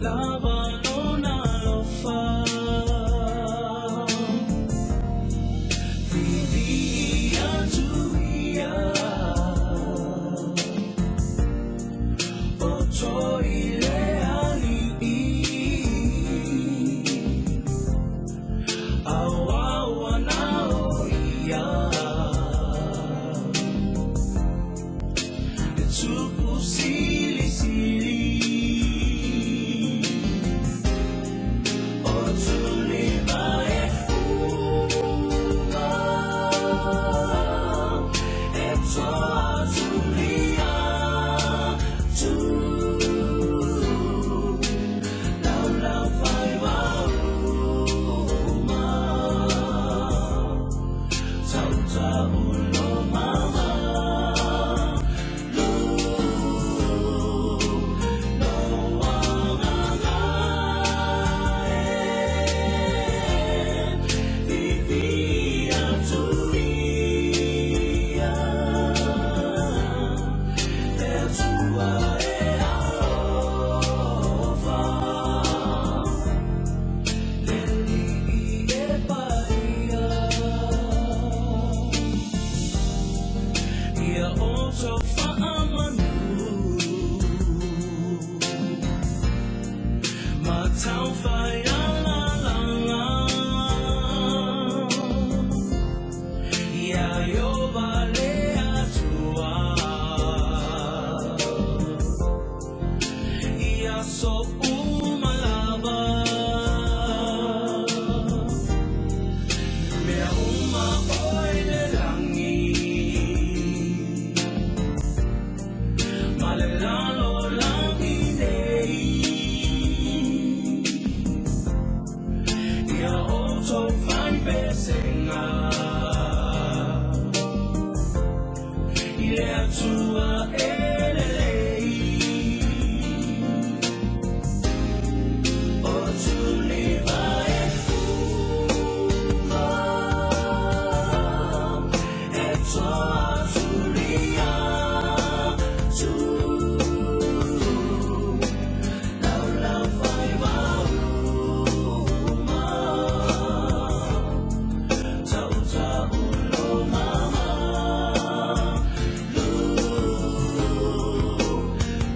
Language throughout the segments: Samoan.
Lava lona alofa. Vivi atu ia. O toi le alii. Auau ana o ia. E tupu silisili. O tuliva e uma. E toa tuli atu. Laulau faiva uma. Tautaulo mama. Lu. Lou agaga e. Vivi atu ia. Le Atua e alofa. Le Alii e paia. Ia outou faamanu. Ma taufai alalaga. Ia Ieova le Atua. I aso uma lava. Mea uma o i le lagi. Ma le lalolagi nei. Ia outou faipesega. I le Atua e lelei. O tuliva e uma. E toa tuli atu. Laulau faiva uma. Tautaulo mama. Lu.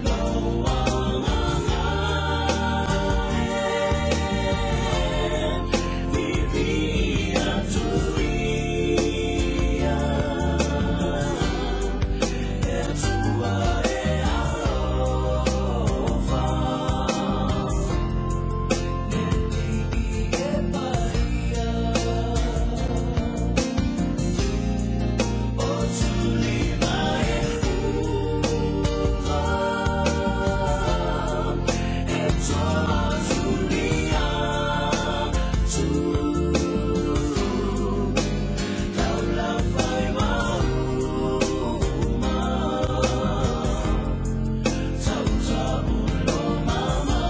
Lou agaga e. Vivi atu ia. Le Atua e alofa. Le Alii e paia. O tuliva e uma. E toa tuli atu. Laulau faiva uma. Tautaulo mama.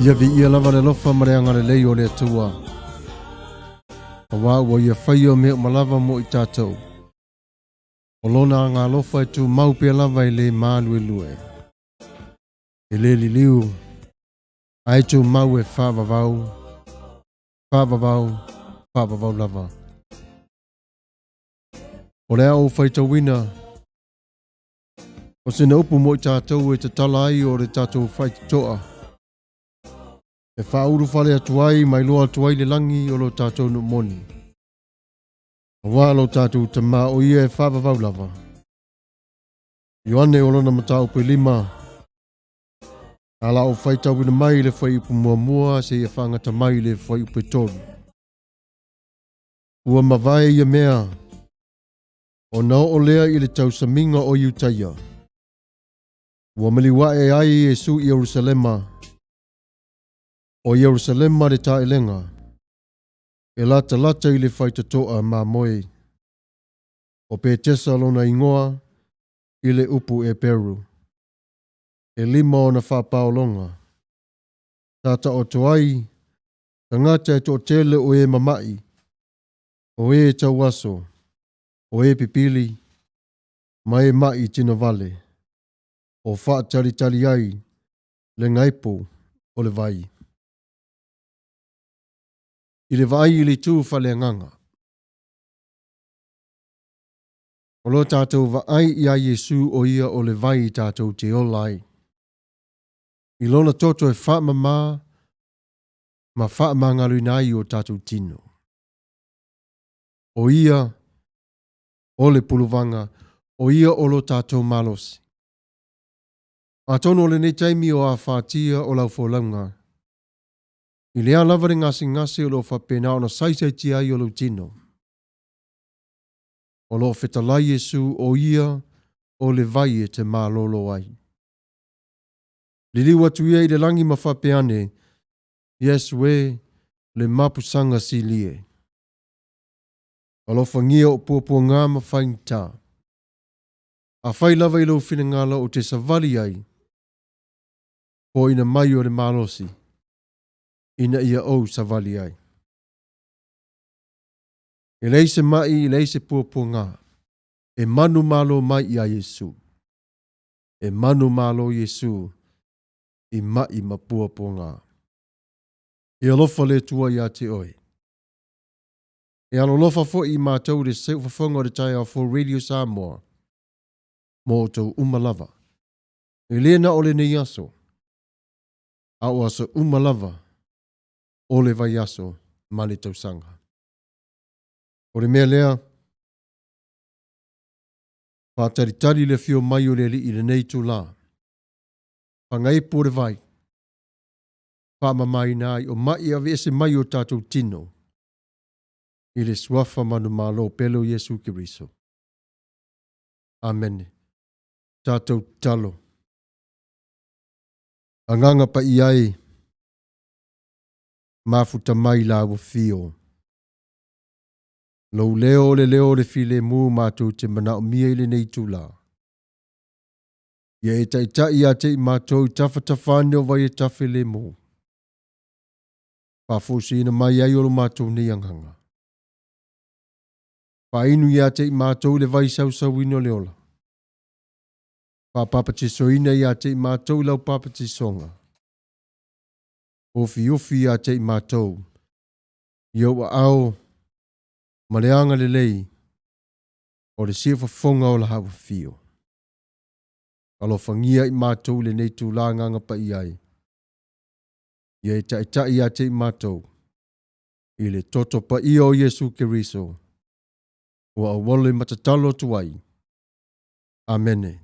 Ia viia lava le alofa ma le agalelei o le Atua. Auā ua ia faia mea uma lava mo i tatou. O lona agaalofa e tumau pea lava e le māluelue. E le liliu, ae tumau e faavavau, faavavau, faavavau lava. O le a ou faitauina, o sina upu mo i tatou e tatala ai o le tatou faitotoa. E faaulufale atu ai ma iloa atu ai le lagi o lo tatou nuu moni. Auā lo tatou Tamā o ia e faavavau lava. Ioane o lona mataupu e lima, a o le a ou faitauina mai le fuaiupu muamua seia faagata mai le fuaiupu e tolu. Ua mavae ia mea, ona oo lea i le tausamiga o Iutaia. Ua maliu ae ai Iesu i Ierusalema, o Ierusalema le taelega, e latalata i le faitotoa mamoe. O Petesa lona igoa i le upu Eperu. E lima ona faapaologa. Sa taoto ai tagata e toatele o e mama'i, o e tauaso, o e pipili, ma e ma'i tinovale. o faatalitali ai le gaepo o le vai. I le vaai i le itu faaleagaga, o lo tatou vaai iā Iesu o ia o le vai tatou te ola ai. I lona toto e faamamā ma faamagaloina ai o tatou tino. O ia o le puluvaga, o ia o lo tatou malosi. Atonu o lenei taimi o afatia o lau folauga, i le a lava le gasegase o lo o faapena ona saisaitia ai o lou tino, o lo o fetalai Iesu o ia o le vai e te malolo ai. Liliu atu ia i le lagi ma faapea ane, Iesu e, le mapusaga sili e. Alofagia ou puapuaga ma faigata. Afai lava i lou finagalo ou te savali ai, foaiina mai o le malosi ina ia ou savali ai. E leai se mai, e leai se puapuaga e manumalo mai iā Iesu. E manumalo Iesu i mai ma puapuaga. E alofa le Atua iā te oe. E alolofa foi i matou i le seufafoga o le taeao fou Radio Samoa mo outou uma lava. E le na o lenei aso, a o aso uma lava o le vaiaso ma le tausaga. O le mea lea, faatalitali le afio mai o le Alii i lenei itulā. Fagaipu o le vai, faamamaina ai o mai e aveese mai o tatou tino i le suafa manumalo pele o Iesu Keriso. Amene. Tatou tatalo. Agaga Paia e, mafuta mai lau afio. Lou leo o le leo o le filemu matou te manaomia i lenei itulā. Ia e taitai ia te i matou i tafatafa ane o vai e tafilemu. Faafoisiina mai ai o lo matou nei agaga. Faainu ia te i matou i le vai sausauina o le ola. Faapapatisoina ia te i matou i lau papatisoga. Ofiufi ia te i matou i ou aao ma le agalelei o le siufofoga o lau afio. Alofagia i matou i lenei itula Agaga Paia e, ia e taitai ia te i matou i le toto paia o Iesu Keriso ua auale ma tatalo atu ai. Amene.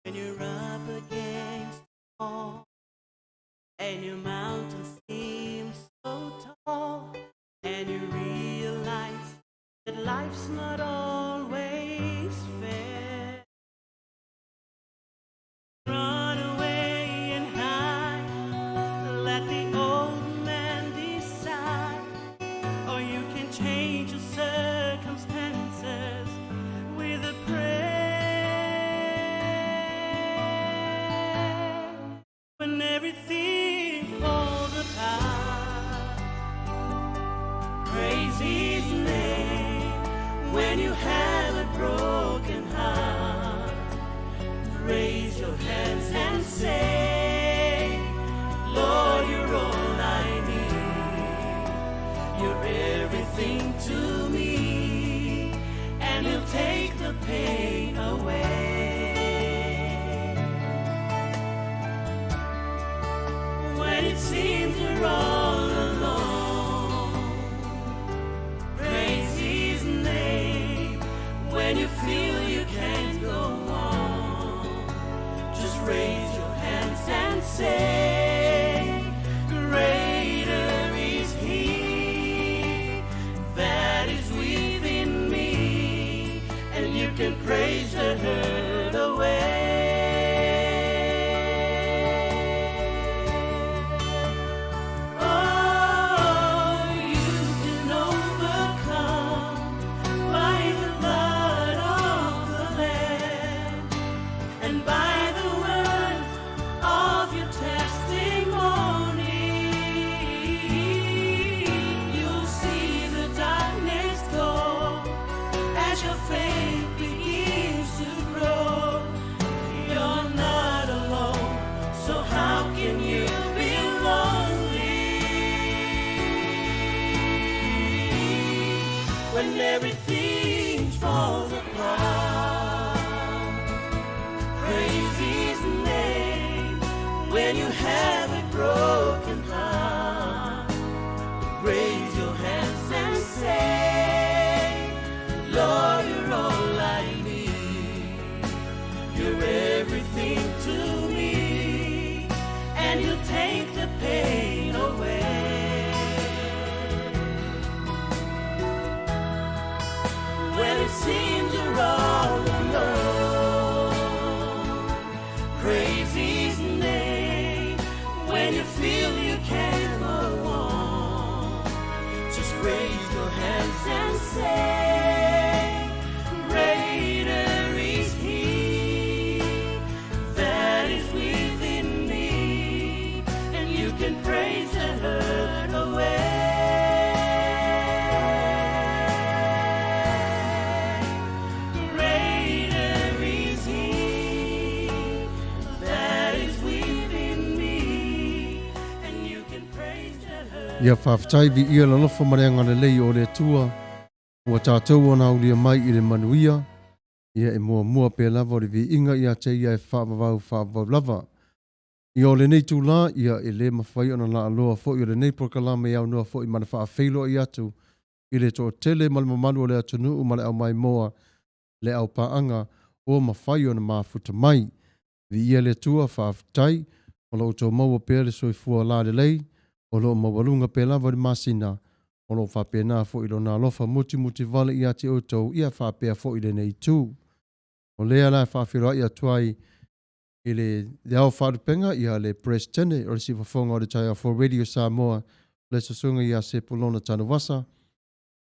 When you're up against the wall and your mountain seems so tall and you realize that life's not always fair. Run away and hide, let the old man decide, or you can change your circumstances with a prayer. When everything falls apart, praise his name. When you have a broken heart, raise your hands and say, Lord, you're all I need. You're everything to me, and he'll take the pain away. When it seems you're all alone, praise his name. When you feel you can't go on, just raise your hands and say, Greater is he that is within me, and you can praise the hurt away. Oh, you can overcome by the blood of the Lamb and by you have a broken heart, raise your hands and say, Lord, you're all I need. You're everything to me, and you'll take the pain away. When it seems you're all alone, praise His name. When you feel you can't go on, just raise your hands and say, Greater is He that is within me, and you can praise the hurt away. Greater is He that is within me, and you can praise the hurt. Ia faafetai viia le alofa ma le agalelei o le Atua ua tatou ona aulia mai i le manuia, ia e muamua pea lava o le viiga ia te ia e faavavau faavavau lava. Ia o lenei itulā, ia e le mafai ona laaloa foi o lenei polokalame e aunoa foi ma le faafeiloai atu i le toatele ma le mamalu o le atunuu ma le aumaimoa le aupaaga ua mafai ona mafuta mai. Viia le Atua, faafetai o lo o outou maua pea le soifua lalelei, o lo o maualuga pea lava i le masina, o lo o faapena foi Lona alofa mutimutivale ia te outou, ia faapea foi lenei itu. O lea la e faafeiloai atu ai i le ao faalupega ia le Peresetene o le Siufofoga o le Taeao Fou Radio Samoa, le Susuga ia Sepulona Tanuvasa.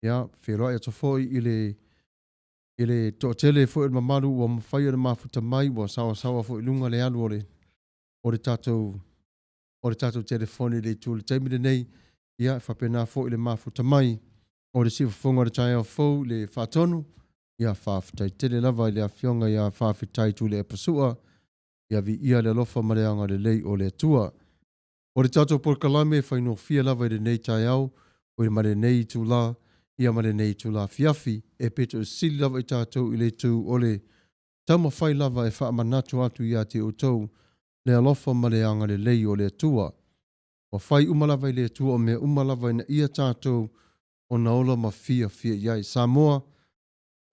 Ia, feiloai atu foi i le i le toatele foi o le mamalu ua mafai ona mafuta mai, ua saoasaoa foi i luga le alu o le o le tatou o le tatou telefoni i le itu i le taimi lenei. Ia, e faapena foi le mafuta mai o le siufofoga o le taeao fou i le faatonu. Ia, faafetai tele lava i le Afioga ia Faafetai Tuilaepa Sua. Ia viia le alofa ma le agalelei o le Atua. O le tatou polokalame e faigofie lava i lenei taeao, oi ma lenei itula, ia ma lenei itula afiafi, e pito sili lava i tatou i le itu o le taumafai lava e faamanatu atu ia te outou le alofa ma le agalelei o le Atua. Ua fai uma lava i le Atua o mea uma lava ina ia tatou ona ola ma fiafia i ai. Samoa,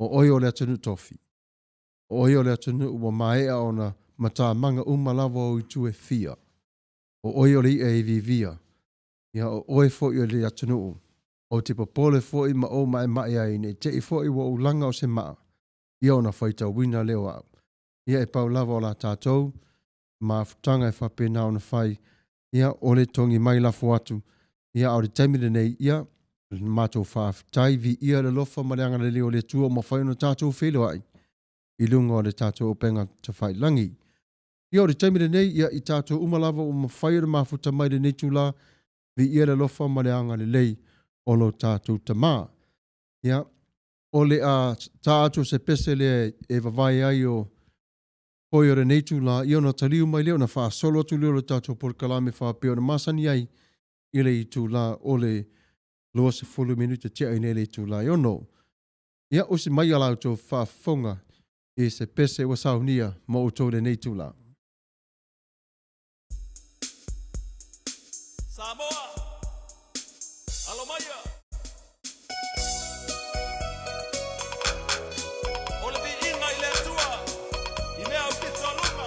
o oe o le atunuu tofi. O oe o le atunuu ua maea ona matamaga uma lava o itu e fia. O oe o le i'a e iviivia. Ia, o oe foi o le atunuu. Ou te popole foi ma ou maemae ai ne i te i foi ua ou laga o se maa, ia ona faitauina lea o au. Ia e pau lava o la tatou mafutaga e faapena ona fai, ia o le togi mai lafo atu, ia a o le taimi lenei, ia matou faafetai, viia le alofa ma le agalelei o le Atua ua mafai ona tatou feiloai i luga o le tatou upega tafailagi. Ia o le taimi lenei, ia i tatou uma lava ua mafai ona mafuta mai lenei itula, viia le alofa ma le agalelei o lo tatou Tama. Ia, o le a ta atu o se pese lea e vavae ai o poi o lenei itula, ia ona taliu mai lea ona faasolo atu lea o le tatou polokalame faapea ona masani ai i le itula o le 20 minute tea i nei le itula e 6. Ia, usi mai a la outou faafofoga i se pese ua saunia mo outou i lenei itula. Samoa, alo maia! O le viiga i le Atua i mea aupito a luga.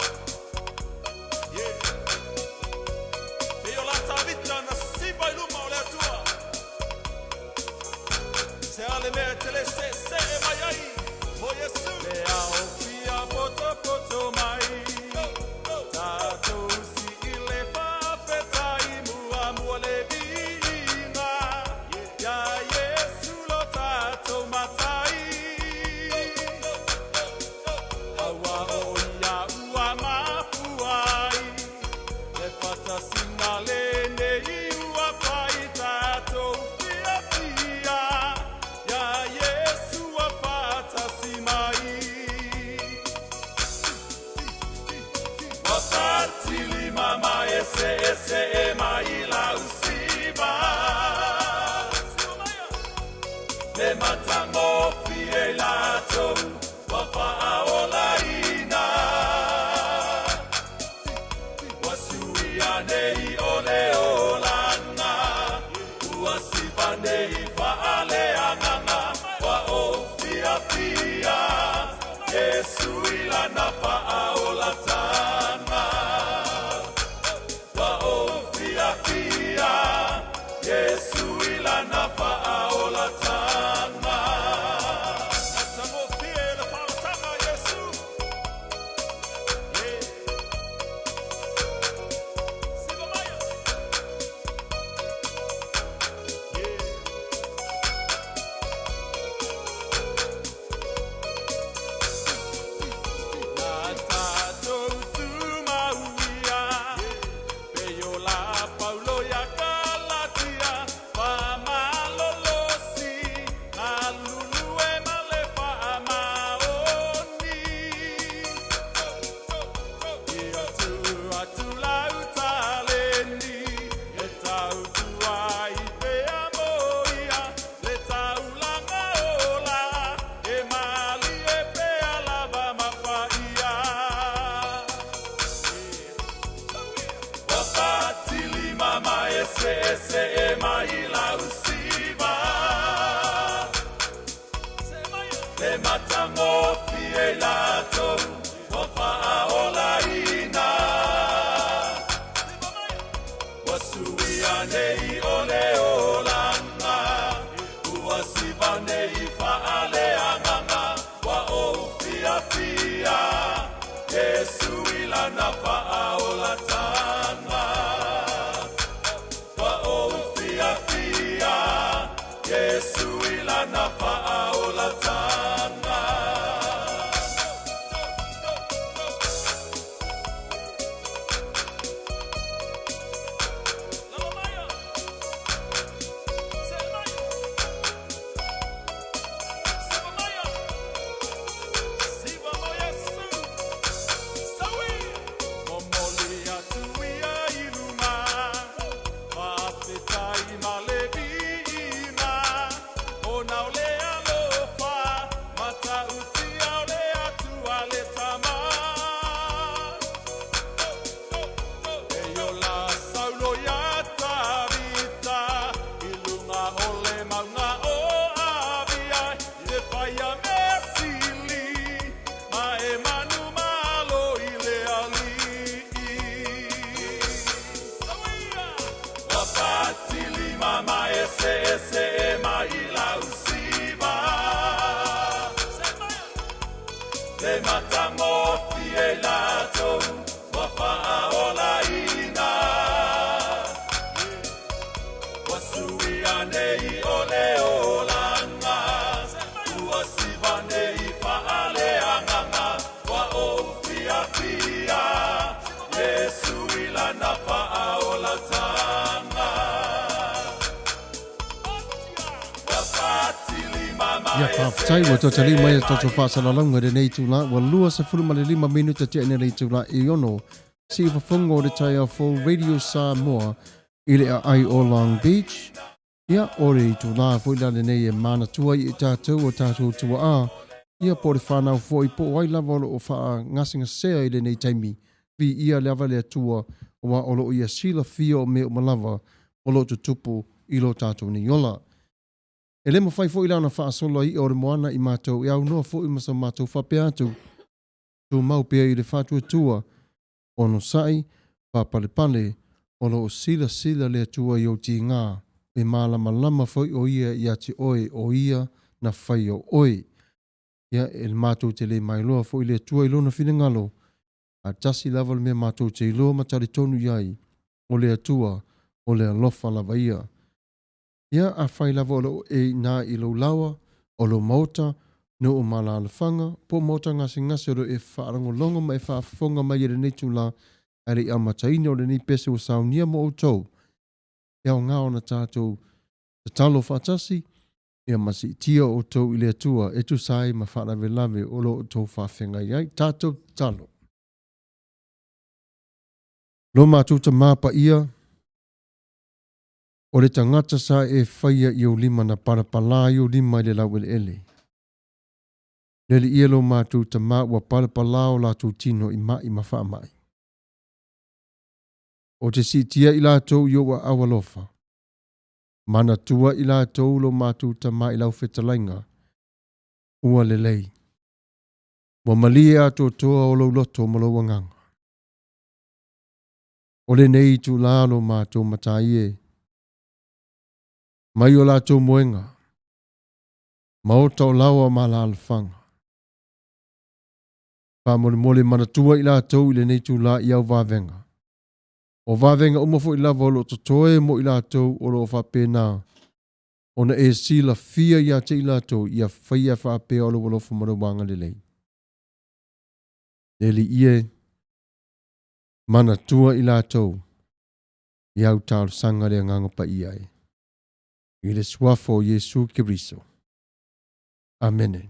Yeah. Pei o la Tavita na siva i luma o le Atua. Se a le mea e te le seesee mai ai mo Iesu. Le ao fia potopoto mai. Tatou si i le faafetai muamua le viiga. eseese mai lau siva. Le matagofie i latou ua faaolaina. Ua suia nei o le olaga, ua siva nei faaleagaga, ua ou fiafia, Iesu i lana faaolataga. Ua ou fiafia, Iesu i lana faaolataga. E ola Saulo iā Tavita i luga o le mauga o Avia i le fai a mea sili ma e manumalo i le Alii. Ua patilima ma eseese mai lau siva. Le matagofie i latou ua faaolaina. Ua suia nei o le olaga, ua siva nei faaleagaga, ua ou fiafia, Iesu i lana faaolataga. Ua patilima ma Ia, faafetai ua toe mai a tatou faasalalauga i lenei itula. Ua 25 minute tea nei le itula e 6. Siufofoga o le taeao fou Radio Samoa i le aai o Long Beach. Ia, o le itula foi la lenei e manatua ai i tatou o tatou tuaa, ia po o le whanau foi po o ai lava o lo o faagasegasea i lenei taimi. Viia lava le Atua aua o lo o ia silafia o mea uma lava o lo o tutupu i lo tatou nei ola. E le mafai foi la ona faasola i'a o le moana i matou e aunoa foi ma sa matou faapea atu, tumau pea i le faatuatua, onosai, faapalepale, o lo o silasila le Atua i ou tiga, e malamalama foi o Ia ia te oe, o Ia na faia oe. Ia, e matou te le mailoa foi le Atua i lona finagalo, a tasi lava le mea matou te iloa ma talitonu i ai, o le Atua, o le alofa lava ia. Ia, afai lava o lo o e iina i lou laoa, o lou maota, nuu ma alaalafaga, po o maota gasegase o lo o e faalogologo ma e faafofoga mai i lenei itula ae le i amataina o lenei pese ua saunia mo outou, e aoga ona tatou tatalo faatasi, ia ma siitia outou i le Atua e tusa ai ma faalavelave o lo o outou faafeagai ai. Tatou tatalo. Lo matou Tamā paia, o le tagata sa e faia i ou lima na palapala ai ou lima i le laueleele. Le Alii e lo matou Tamā ua palapala o latou tino i mai ma faamai. Ou te siitia i latou i ou aao alofa. Manatua i latou lo matou Tamā i lau fetalaiga, ua lelei. Ua malie atoatoa o lou loto ma lou agaga. O lenei itula lo matou Matai e, mai o latou moega, maota o laoa ma alaalafaga. Faamolemole manatua i latou i lenei itula i au vavega. O vavega uma foi lava o lo o totoe mo i latou o lo o faapena ona e silafia ia te i latou ia faia faapea o lou alofa ma lou agalelei. Le Alii e, manatua i latou i au talosaga le Agaga Paia e, i le suafa o Iesu Keriso. Amene.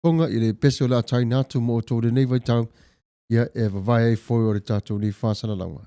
Fofoga i le pese o le a taina atu mo outou i lenei vaitau, ia e vavae ai foi o le tatou nei faasalalauga.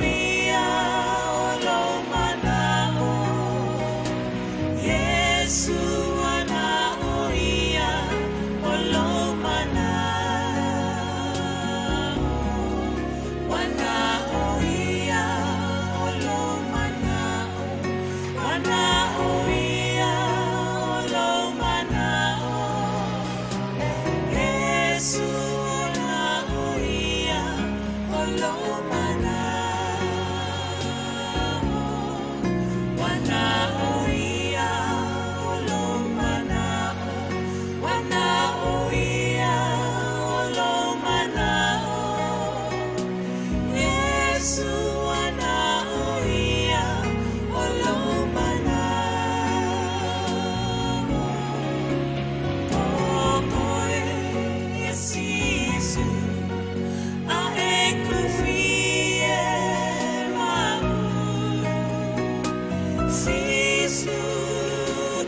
ia o lou manao, Iesu manao ia o lou manao, manao ia o lou manao, manao ia o lou manao, Iesu manao ia o lou manao, manao ia o lou manao, manao ia o lou manao, Iesu manao ia o lou manao. Totoe Sisu a e kufie mau Sisu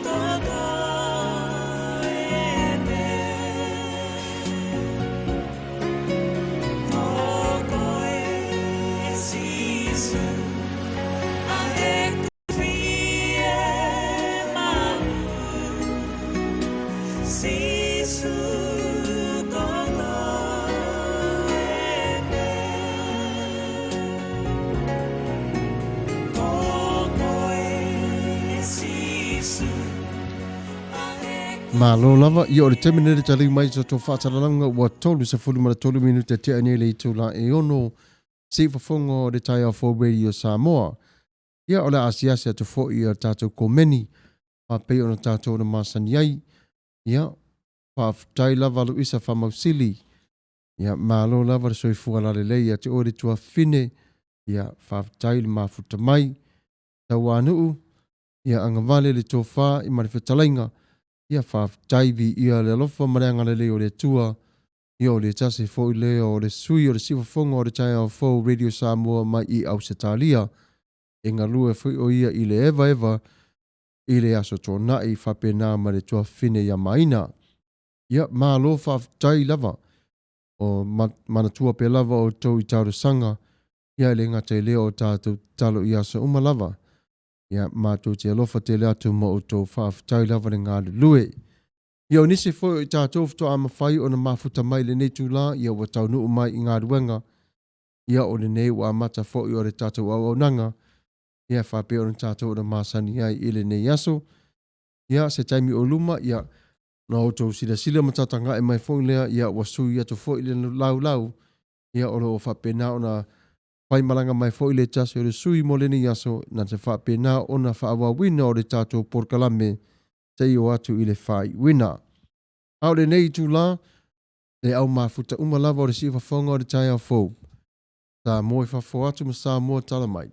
totoe pe Totoe Sisu a e kufie mau Sisu totoe pe Totoe Sisu a e Malo lava, ia o le taimi lenei le taliu mai sa tou faasalalauga ua 33 minute tea nei le itula e 6 siufofoga o le taeao fou Radio Samoa. Ia o le a asiasi atu foi i a tatou komeni faapei ona tatou na masani ai. Ia, faafetai lava Luisa Faamausili. Ia, malo lava le soifua lalelei ia te oe le tuafafine. Ia, faafetai le mafuta mai. Tauanuu, ia agavale le tofa i ma le fetalaiga. Ia, faafetai viia le alofa ma le agalelei o le Atua. Ia, o le tasi foi lea o le sui o le siufofoga o le taeao fou Radio Samoa mai i Ausetalia. E galue foi o ia i le evaeva i le Aso Toonai faapena ma le tuafafine ia Maina. Ia, malo faafetai lava. O manatua pea lava outou i talosaga, ia e le gata i lea o tatou tatalo i aso uma lava. Ia, matou te alofa tele atu ma outou faafetai lava le galulue. Ia, o nisi foi o i tatou faatoa mafai ona mafuta mai i lenei itula, ia ua taunuu mai i galuega. Ia, o lenei ua amata foi o le tatou auaunaga, ia faapea ona tatou ona masani ai i lenei aso. Ia, se taimi o luma, ia, na outou silasila ma tatagaʻi mai foi lea, ia, ua sui atu foi le laulau, ia, o lo o faapena ona faimalaga mai foi le tasi o le sui mo lenei aso, na te faapena ona faaauauina o le tatou polokalame seia oo atu i le faaiuina. A o lenei itula, le au mafuta uma lava o le siufofoga o le taeao fou, Samoa i fafo atu ma Samoa tala mai.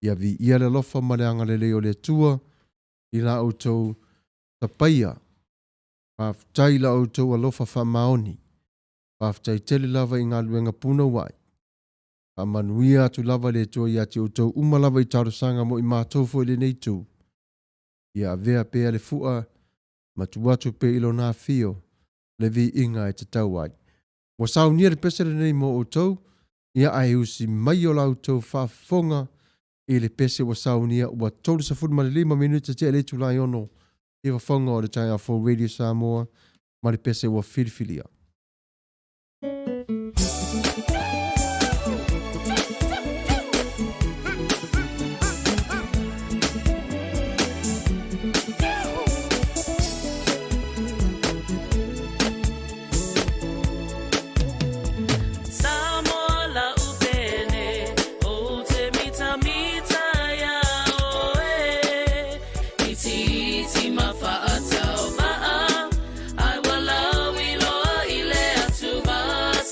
Ia viia le alofa ma le agalelei o le Atua i la outou tapaia. Faafetai i la outou alofa faamaoni. Faafetai tele lava i galuega punouai. Faamanuia atu lava le Atua ia te outou uma lava i talosaga mo i matou foi i lenei itu. Ia avea pea le fua ma tuu atu pea i lona afio le viiga e tatau ai. Ua saunia le pese lenei mo outou, ia ae usi mai o la outou faafofoga i le pese ua saunia ua 35 minute tea le itula e 6 i fofoga o le taeao fou Radio Samoa ma le pese ua filifilia. Samoa lau pele, ou te mitamita ia oe. Itiiti ma faatauvaa, ai ua lauiloa i le atuvasa.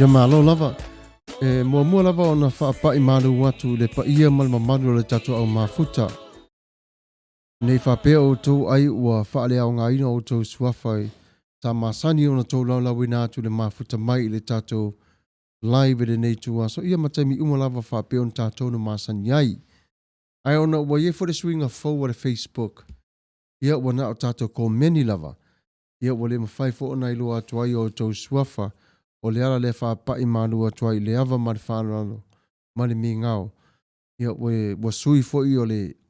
Ia malo lava. E muamua lava ona faapai malu atu i le paia ma le mamalu o le tatou au mafuta. Nei faapea outou ai ua faaleaogaina outou suafa i sa masani ona tou laulauina atu le mafuta mai i le tatou live i lenei ituaso, ia ma taimi uma lava faapea ona tatou na masani ai. Ae ona ua i ai foi le suiga fou a le Facebook, ia ua na o tatou komeni lava, ia ua le mafai foi ona iloa atu ai outou suafa, o le ala lea faapai malu atu ai i le ava ma le faaaloalo ma le migao. Ia ua sui foi o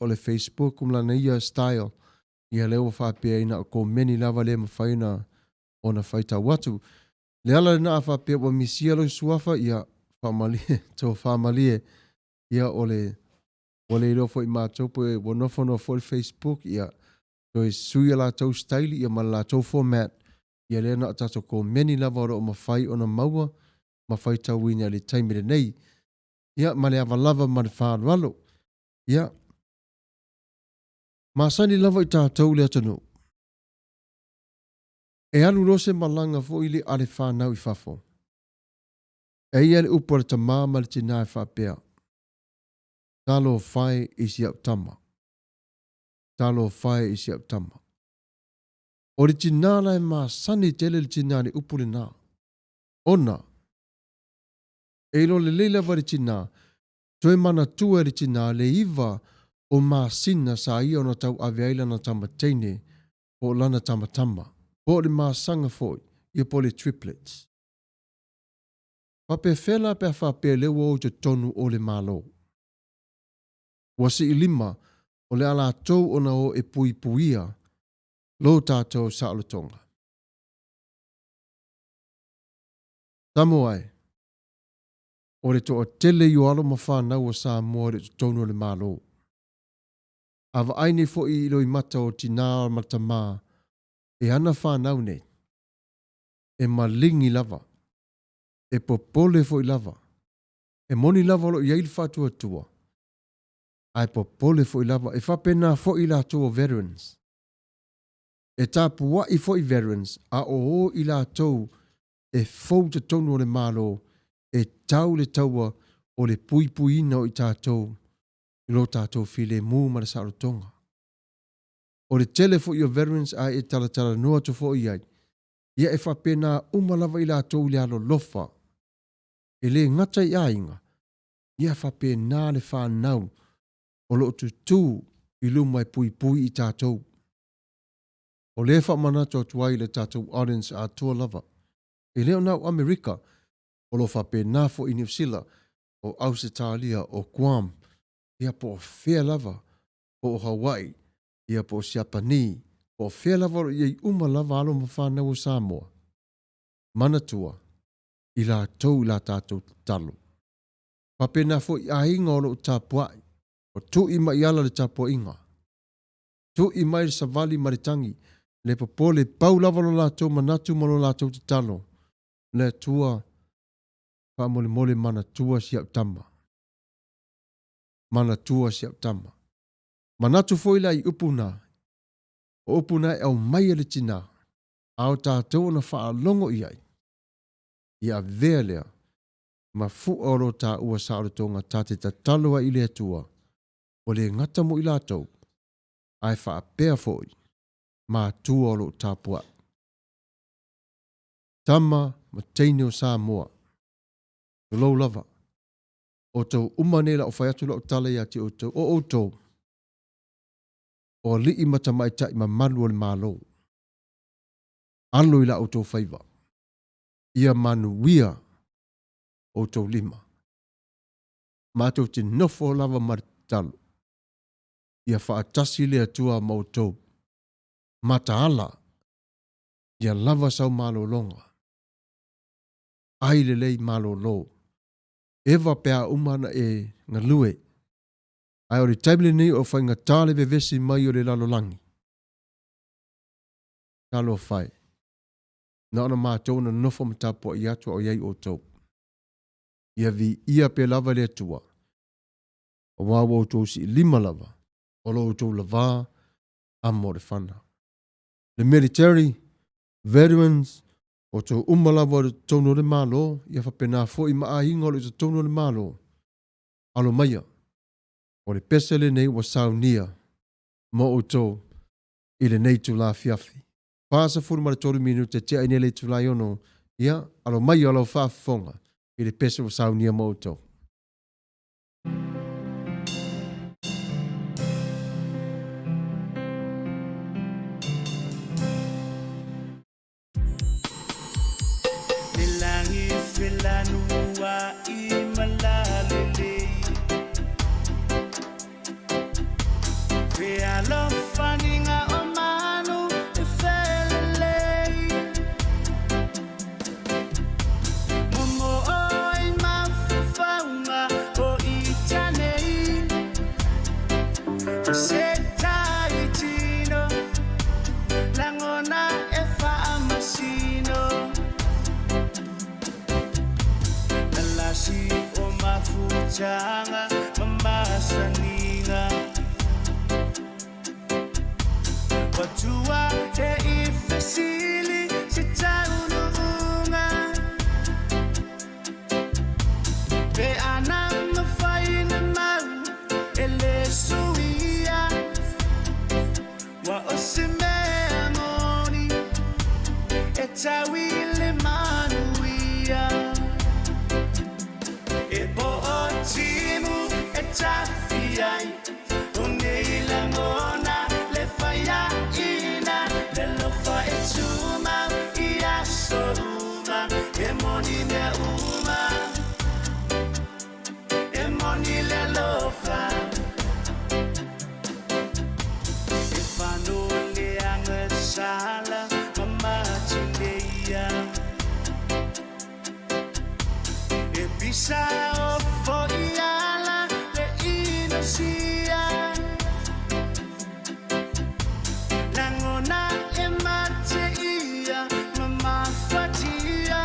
le Facebook ma lana ia style, ia lea ua faapea ai na o komeni lava lea e mafai ona faitau atu. Le ala lena a faapea ua misia lou suafa, ia faamalie, tofa malie, ia o le ua le iloa foi e matou pe ua nofonofo foi le Facebook, ia toe sui a latou style ia ma le latou format, ia lea na o tatou komeni lava o lo o mafai ona maua ma faitauina i le taimi lenei. Ia ma le ava lava ma le faaaloalo. Ia, masani lava i tatou le atunuu. E alu loa se malaga foi le a le fanau i fafo. E i ai le upu a le tamā ma le tinā e faapea, Talofa e i si au tama. Talofa e i si au tama. O le tinā la e masani tele le tinā i le upu lenā. Ona, e iloa lelei lava e le tinā, toe manatua e le tinā le 9 o masina sa ia ona tauave ai lana tama teine po o lana tamatama, po o le masaga foi, ia po o le triplets. Faapefea la pe a faapea lea ua o i totonu o le Malo? Ua siilima o le a latou ona o e puipuia lo tatou saolotoga. Samoa e, o le toatele i o alo ma fanau o Samoa i le totonu o le Malo. A vaai nei foi i loimata o tinā ma tamā e ana fanau nei, e maligi lava, e popole foi lava, e moni lava o lo o i ai le faatuatua, ae popole foi lava, e faapena foi i latou o veterans. E tapuai foi veterans a o o i latou e fou totonu o le Malo e tau le taua o le puipuiina o i tatou i lo tatou filemu ma le saolotoga. O le tele foi o veterans a e talatalanoa atu foi i ai, ia e faapena uma lava i latou i le alolofa. E le gata i aiga, ia faapena le fanau o lo o tutū i luma e puipui i tatou. O lea e faamanatu atu ai i le tatou audience atoa lava, e le o na o Amerika, o lo o faapena foi i Niu Sila, o Ausetalia, o Guam, ia po o fea lava, po o Hawaii, ia po o Siapani, po o fea lava o lo o i ai uma lava alo ma fanau o Samoa. Manatua, i latou i la tatou tatalo. Faapena foi i aiga o lo o tapuai, o tui mai ala le tapuaiga, tui mai le savali ma le tagi, le popole, pau lava lo latou manatu ma lo latou tatalo, le Atua faamolemole manatua si au tama. Manatua si au tama. Manatu foi la i upu na, o upu na e aumai e le tinā, a o tatou ona faalogo i ai, ia avea lea ma fua o lo taua saolotoga ta te tatalo ai i le Atua, ua le gata mo i latou, ae faapea foi matua o lo o tapuai. Tama ma teine o Samoa, tulou lava, outou uma nei la o fai atu lau tala ia te outou, o outou, o alii ma tamaitai mamalu o le Malo, alo i la outou faiva, ia manuia outou lima. Matou te nofo lava ma le tatalo, ia faatasi le Atua ma outou, mataala, ia lava sau malologa, ai lelei malolo, eva pe a uma ona e galue. Ae o le taimi lenei o faigata le vevesi mai o le lalolagi. Talofa e, na ona matou na nofo ma tapuai atu a o i ai outou. Ia viia pea lava le Atua, aua ua outou siilima lava, o lo outou lavā amo o le fana. Le military, veterans, Outou uma lava o totonu o le Malo, ia faapena foi ma aiga o lo o i totonu o le Malo, alo maia, o le pese lenei ua saunia mo outou i lenei itula afiafi. 43 minute tea ai nei le itula e 6, ia, alo maia lau faafofoga i le pese ua saunia mo outou. Le lagi felanuai ma lalelei Fealofaniga o manu e felelei Momo oi mafufauga o ita nei Se taitino lagona e faamasino Lalasi o mafutaga ma masaniga Ua tua e i fesili se taunuuga Pe ana mafai na mau e le suia Ua o se mea moni e tau i le manuia E po'otimu e tafi ai O nei lagona le faiaina Le alofa e tumau i aso uma E moni mea uma E moni le alofa E fanole agasala ma matineia E pisa ofo i ala le inosia Lagona e mateia ma mafatia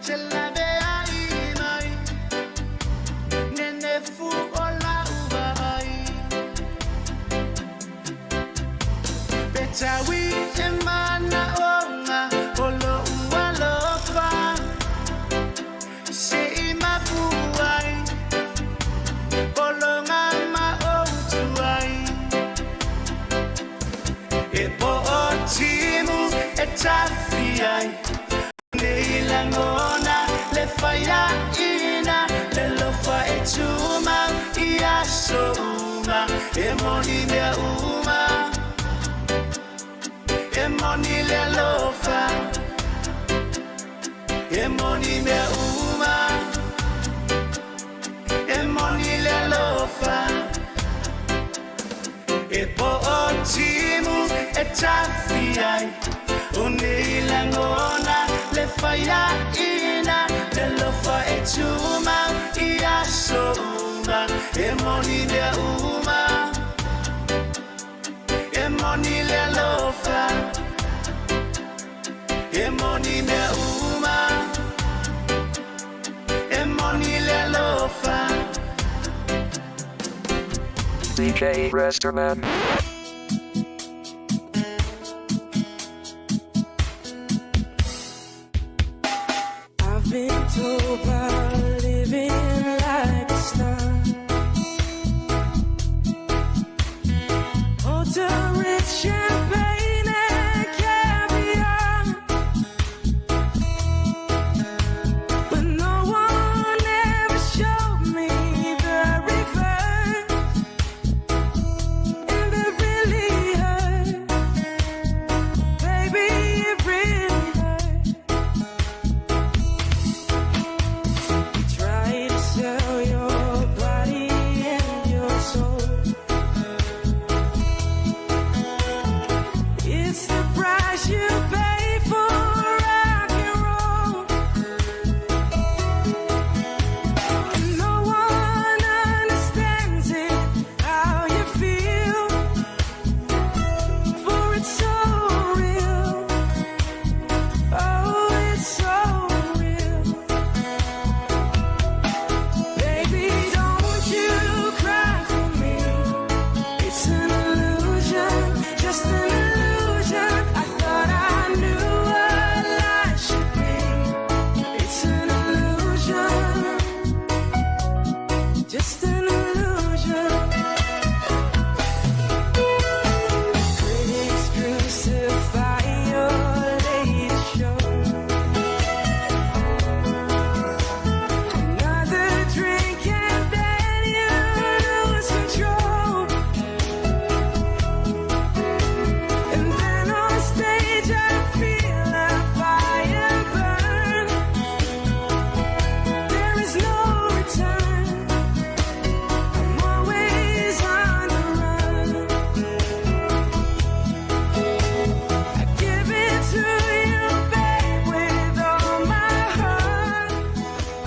Se laveai mai Nenefu o lau vaai Pe taui e manaoga o lou alofa Se i mapu ai Pologa ma ou tuai E po'otimu e tafi ai Nei lagona le faiaina Le alofa e tumau i aso uma E moni mea uma E moni le alofa E moni mea uma E moni le alofa E po'otimu e tafi ai O nei lagona le faiaina Le alofa e tumau i aso uma E moni mea uma E moni le alofa E moni mea uma E moni le alofa DJ Rasterman. I've been told about living like a star. Ultra rich champagne and caviar. But no one ever showed me the reverse. And the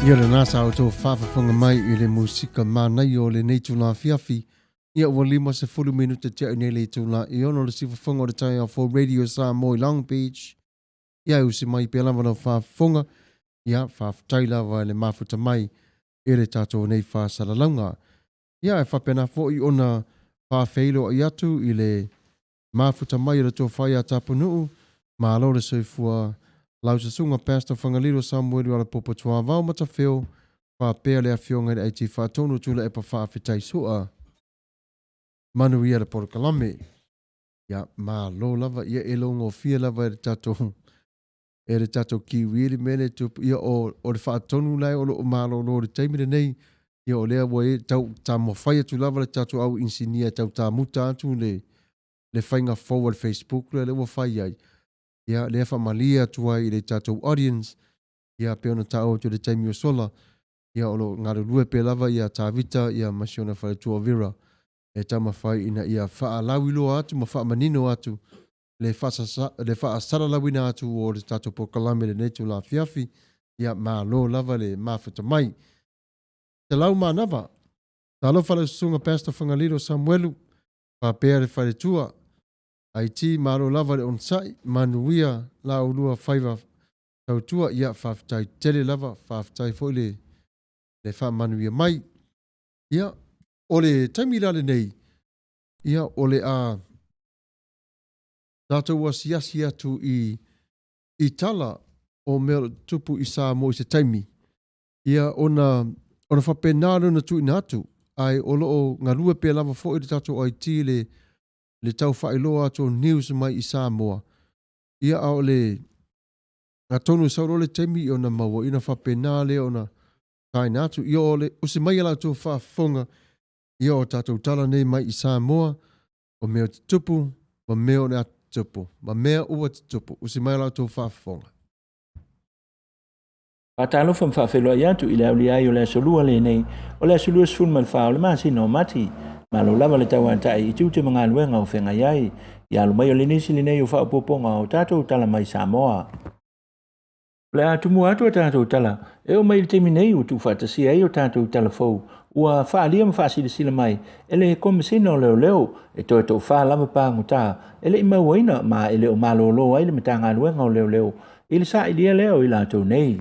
Ia lena sa outou faafofoga mai i le musika manaia o lenei itula afiafi. Ia ua 50 minute tiai nei le itula e 6 le sifofoga o le taeao fou Radio Samoa i Long Beach. Ia e usi mai pea lava lau faafofoga. Ia faafetai lava i le mafuta mai i le tatou nei faasalalauga. Ia e faapena foi ona faafeiloai atu i le mafuta mai o le tofa ia Tapunuu, malo le soifua lau susuga Pastor Fagalilo Samuelu Alapopo Tuavao Matafeo, faapea le afioga i le IT Faatonu Tuilaepa Faafetai Sua. Manuia le polokalame. Ia, malo lava, ia e logofie lava e le tatou e le tatou kiwi le mea lea e tupu. Ia, o, o le faatonu la e o lo o malolo i le taimi lenei, ia o lea ua e tau taumafai atu lava le tatou au inisinia e tau tamuta atu le, le faiga fou a le Facebook lea, lea ua fai ai. Ia, lea faamalie atu ai i le tatou audience, ia pei ona taua atu i le taimi ua sola, ia o lo o galulue pea lava ia Tavita ia ma si ona faletua o Vera e taumafai ina ia faalauiloa atu ma faamanino atu le le faasalalauina atu o le tatou polokalame i lenei itula afiafi. Ia, malo lava le mafuta mai. Selau manava. Talofa lau susuga Pastor Fagalilo Samuelu, faapea le faletua. IT, malo lava le onosai, manuia la oulua faiva tautua. Ia, faafetai tele lava, faafetai foi le, le faamanuia mai. Ia, o le taimi la lenei, ia, o le a tatou asiasi atu i, i tala o mea o lo o tutupu i Samoa i se taimi, ia ona, ona faapena lea ona tuuina atu, ae o lo o galue pea lava foi le tatou IT i le, le tau faailoa atu o news mai i Samoa, ia a o le, atonu e sau loa le taimi ona maua, ona faapena lea ona taina atu. Ia o le usi mai a la outou faafofoga, ia o tatou tala nei mai i Samoa, o mea o tutupu, ma mea o le a tutupu, ma mea ua tutupu. Usi mai a la outou faafofoga. Faatalofa ma faafeiloai atu i le aulia ai o le Aso Lua lenei, o le aso 24 o le masina o Mati. Malo lava le tauatai i tiute ma galuega o feagai ai. Ia alo mai o le nisi lenei o faaopoopoga o tatou tala mai Samoa. O le a tumua atu a tatou tala e oo mai i le taimi nei ua tuufaatasia ai o tatou tala fou ua faaalia ma faasilasila mai e le Komesina o Leoleo e toe toafa lava pagota e le i mauaina ma e le o malolo ai le Matagaluega o Leoleo i le sailia lea o i latou nei.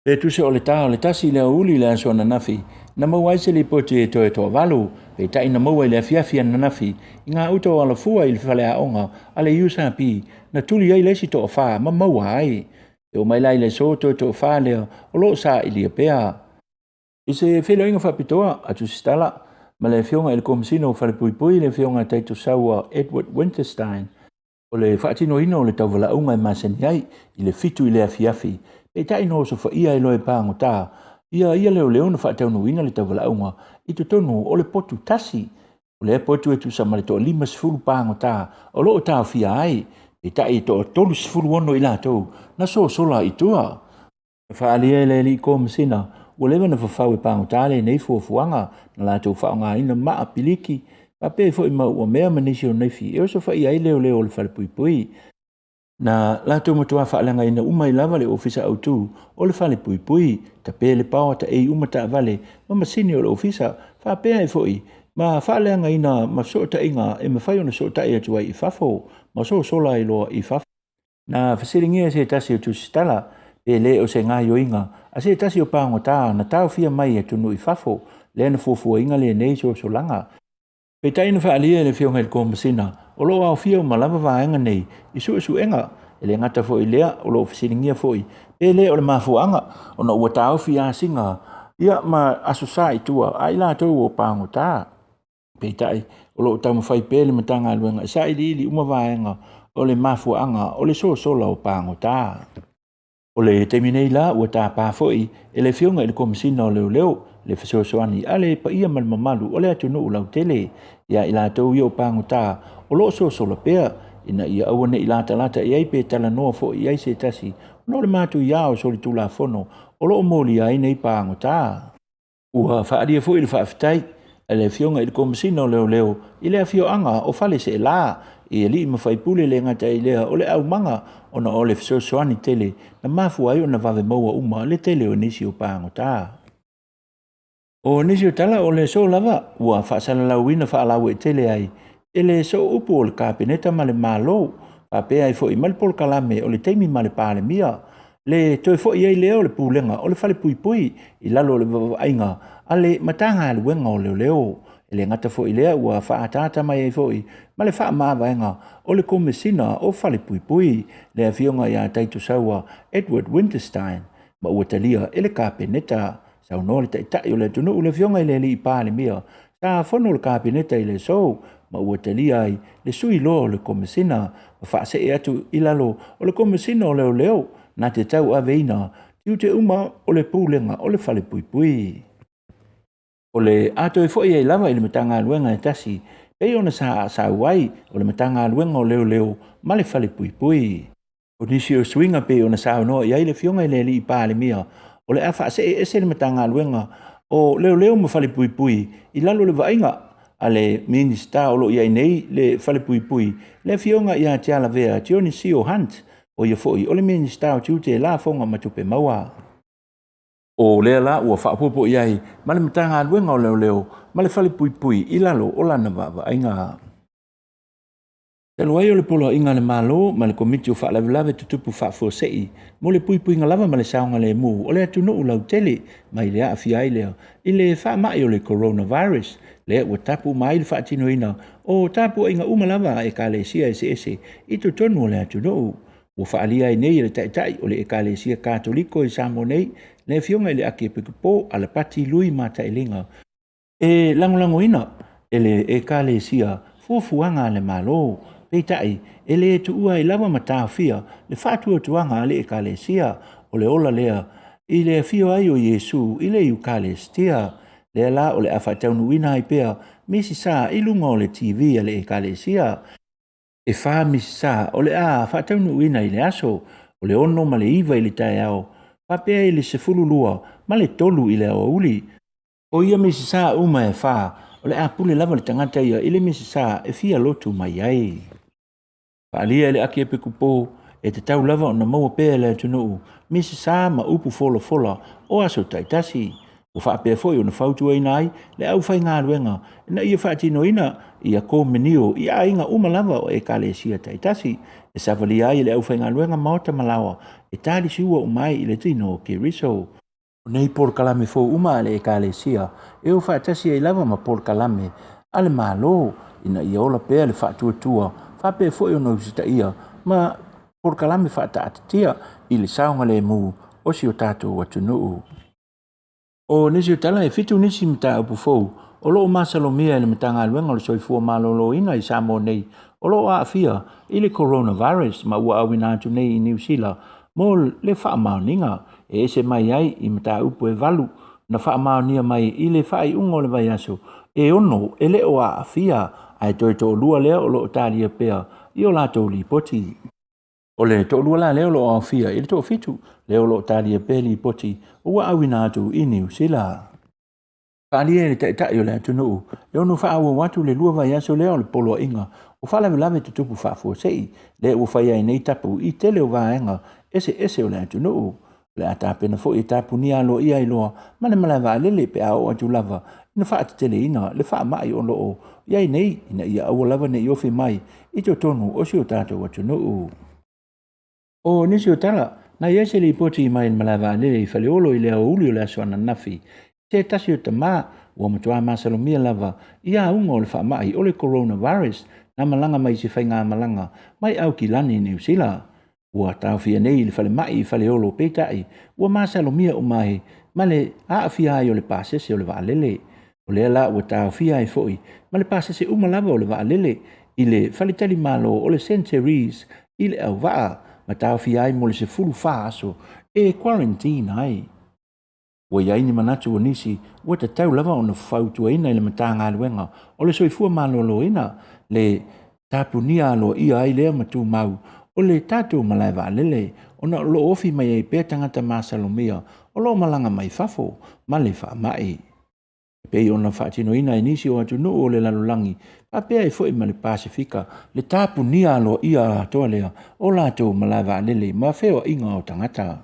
Pe tusa o le ta o le 1 i le aoauli i le aso ananafi, na maua ai se lipoti e toe toavalu, peitai na maua i le afiafi ananafi i ngā uta o Alafua i le faleaoga a le USRP na tuli ai le isi toafa ma maua ai. E oo mai la i le aso toe toafa lea o lo o sailia pea. I se feiloaiga faapitoa a Tusitala ma le Afioga i le Komesina o Falepuipui le Afioga Taitosaua Edward Winterstein, o le faatinoina o le tauvalaauga e masani ai i le 7 i le afiafi, peitai na osofaia ai loa e pagota ia ia leoleo na faataunuuina le tauvalaauga i totonu o le potu tasi. O lea potu e tusa ma le toa 50 pagota o lo o taofia ai, peitai e toa 36 i latou na sosola i tua. Na faaalia e le alii Komesina ua leva na fafau e pagota lenei fuafuaga na latou faaaogaina maa piliki faapea ai foi ma uamea ma nisi o naifi e osofaia ai leoleo o le falepuipui. Na latou matuā faaleagaina uma ai lava le ofisa autu o le falepuipui, tape le paoa taei uma taavale ma masini o le ofisa, faapea ai foi ma faaleagaina ma fesootaiga e mafai ona fesootai atu ai i fafo ma sosola ai loa i fafo. Na fesiligia e se tasi o tusitala pe le o se gaoioiga a se tasi o pagota na taofia mai i atunuu i fafo lea na fuafuaina lenei sosolaga. Peitai na faaalia e le Afioga i le Komesina o lo o aofia uma lava vaega nei i suesuega. E le gata foi i lea, o lo o fesiligia foi pe le o le mafuaaga ona ua taofi asiga ia ma aso sa i tua a i latou o pagota. Peitai, o lo o taumafai pea le Matagaluega e sailiili uma vaega o le mafuaaga o le sosola o pagota. O le taimi nei la ua tapa foi e le Afioga i le Komesina o Leoleo le fesoasoani a le paia ma le mamalu o le atunuu lautele ia i latou ia o pagota o lo o sosola pea ina ia aua ne i latalata i ai pe talanoa foi i ai se tasi ona o le matuia o solitulafono o lo o molia ai nei pagota. Ua faaalia foi le faafetai a le Afioga i le Komesina o Leoleo i le afioaga o Faleseela i alii ma faipule le gata i lea o le aumaga ona o le fesoasoani tele na mafua ai ona vave maua uma le tele o nisi o pagota. O nisi o tala o le aso lava ua faasalalauina faalauaitele ai e le sooupu o le Kapeneta ma le Malo faapea ai foi ma le polokalame o le taimi ma le Palemia le toe foi ai lea o le pulega o le falepuipui i lalo o le vaavaaiga a le Matagaluega o Leoleo. E le gata foi i lea ua faaataata mai ai foi ma le faamavaega o le Komesina o Falepuipui le Afioga ia Taitusaua Edward Winterstein ma ua talia e le Kapeneta. Saunoa le Taitai o le atunuu le Afioga i le Alii Palemia sa fono le Kapeneta i le aso ma ua talia ai le sui loa o le Komesina ma faasee atu i lalo o le Komesina o Leoleo na te tauaveina tiute uma o le pulega o le falepuipui. O le a toe foi ai lava i le Matagaluega e tasi pei ona sa sau ai o le Matagaluega o Leoleo ma le Falepuipui. O nisi o suiga pei ona saunoa i ai le Afioga i le Alii Palemia, o le a faasee ese le Matagaluega o Leoleo ma Falepuipui i lalo o le vaaiga a le Minisita o lo o i ai nei le Falepuipui, le Afioga ia Tialavea Tionisio Hunt, o ia foi o le Minisita o Tiute, Lafoga ma Tupe Maua. O lea la ua faaopoopo i ai ma le Matagaluega o Leoleo ma le Falepuipui i lalo o lana vaavaaiga. Talu ai o le Poloaiga a le Malo ma le Komiti o Faalavelave Tutupu Faafuasei mo le puipuiga lava ma le saogalemu o le atunuu lautele mai le aafia ai lea i le faamai o le coronavirus, lea ua tapu uma ai le faatinoina o tapuaiga uma lava a ekalesia eseese i totonu o le atunuu. Ua faaalia ai nei e le Taitai o le Ekalesia Katoliko i Samoa nei, le Afioga i le Akiepikopo Alapati Lui Matailiga, e lagolagoina e le Ekalesia fuafuaga a le Malo, peitai e le tuua ai lava ma taofia le faatuatuaga a le Ekalesia o le ola lea i le afio ai o Iesu i le Iukalesitia. Lea la o le a faataunuuina ai pea misisa i luga o le TV a le Ekalesia. E 4 misisa o le a faataunuuina i le aso o le 6 ma le 9 i le taeao, faapea i le 12 ma le 3 i le aoauli. O ia misisa uma e 4, o le a pule lava le tagata ia i le misisa e fia lotu mai ai. Faaalia e le Akiepikopo e tatau lava ona maua pea e le atunuu misisa ma upu folafola o aso taitasi. Ua faapea foi ona fautuaina ai le aufaigaluega ina ia faatinoina ia komunio i aiga uma lava o ekalesia taitasi e savalia ai e le aufaigaluega maota ma laoa e talisiua uma ai i le tino o Keriso. O nei polokalame fou uma a le Ekalesia e o faatasi ai lava ma polokalame a le Malo ina ia ola pea le faatuatua faapea foi ona usitaia ma polokalame faataatitia i le saogalemu o si o tatou atunuu. O nisi o tala e 7 nisi mataupu fou o lo o masalomia e le Matagaluega o le Soifua Maloloina i Samoa nei o lo o aafia i le coronavirus ma ua auina atu nei i Niu Sila mo le faamaoniga e ese mai ai i mataupu e 8 na faamaonia mai i le faaiuga o le vaiaso e 6 e le o aafia ae toe toalua lea o lo o talia pea i o latou lipoti. O le toalua la lea o lo o aofia i le toafitu lea o lo o talia pea lipoti ua auina atu i Niu Sila. Faaalia e le Taitai o le atunuu e ono faaauau atu le 2 vaiaso lea o le poloaiga o faalavelave tutupu faafuasei lea ua fai ai nei tapu i tele o vaega eseese o le atunuu. O le a tapena foi e tapunia aloaia ai loa ma le malae vaalele pe a oo atu lava ina faateteleina le faamai o lo o i ai nei ina ia aua lava ne i ofi mai i totonu o si o tatou atunuu. O nisi o tala, na i ai se lipoti mai le malae vaalele i Faleolo i le aoauli o le aso ananafi, se tasi o tamā ua matua masalomia lava i auga o le faamai o le coronavirus na malaga mai se faigamalaga mai Aukilani, Niu Sila. Ua taofia nei i le falemai i Faleolo peitai ua masalomia uma ai ma le aafia ai o le pasese o le vaalele. O lea la ua taofia ai foi ma le pasese uma lava o le vaalele i le faletalimalo o le Saint Therese i le auvaa ma taofia ai mo le 14 aso e quarantine ai. Ua i ai ni manatu o nisi ua tatau lava ona fautuaina i le Matagaluega o le Soifua Maloloina le tapunia aloaia ai lea ma tumau o le tatou malae vaalele ona o lo o ofi mai ai pea tagata masalomia o lo o malaga mai fafo ma le faamai. E pei ona faatinoina e nisi o atunuu o le lalolagi faapea ai foi ma le Pasefika le tapunia aloaia atoa lea o latou malae vaalele ma feoaiga o tagata.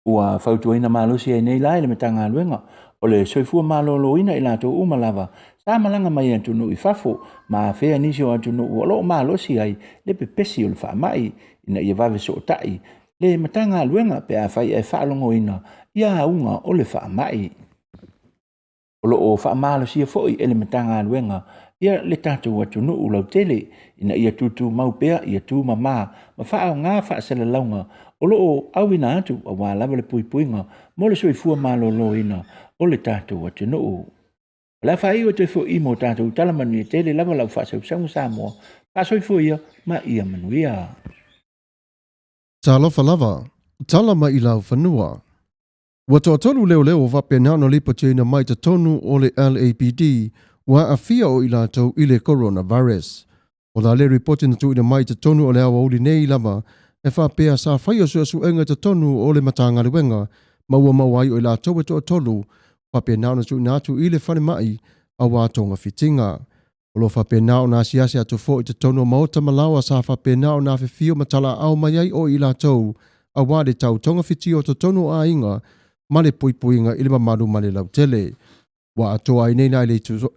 Ua fautuaina malosi ai nei la e le Matagaluega o le Soifua Maloloina i latou uma lava sa malaga mai atunuu i fafo ma afea nisi o atunuu o lo o malosi ai le pepesi o le faamai ina ia vave sootai le Matagaluega pe afai ae faalogoina ia auga o le faamai. O lo o faamalosia foi e le Matagaluega ia le tatou atunuu lautele ina ia tutumau pea ia tumama ma faaaoga faasalalauga o lo o auina atu aua lava le puipuiga mo le soifua maloloina o le tatou atunuu. O le a faaiu atu ai foi mo tatou tala manuia tele lava lau faasausauga Samoa. Faasoifua ia ma ia manuia. Talofa lava, tala mai i laufanua. Ua toatolu leoleo ua faapena ona lipotiina mai totonu o le LAPD ua aafia o i latou i le coronavirus. O la le ripoti na tuuina mai totonu o le aoauli nei lava e faapea sa faia suesuega i totonu o le Matagaluega ma ua maua ai o i latou e toatolu faapena ona tuuina atu i le falemai auā togafitiga. O lo o faapena ona asiasi atu foi i totonu o maota ma laoa sa faapena ona afifio ma talaaao mai ai o i latou auā le tau togafitia o totonu o aiga ma le puipuiga i le mamalu ma le lautele. Ua atoa ai nei la i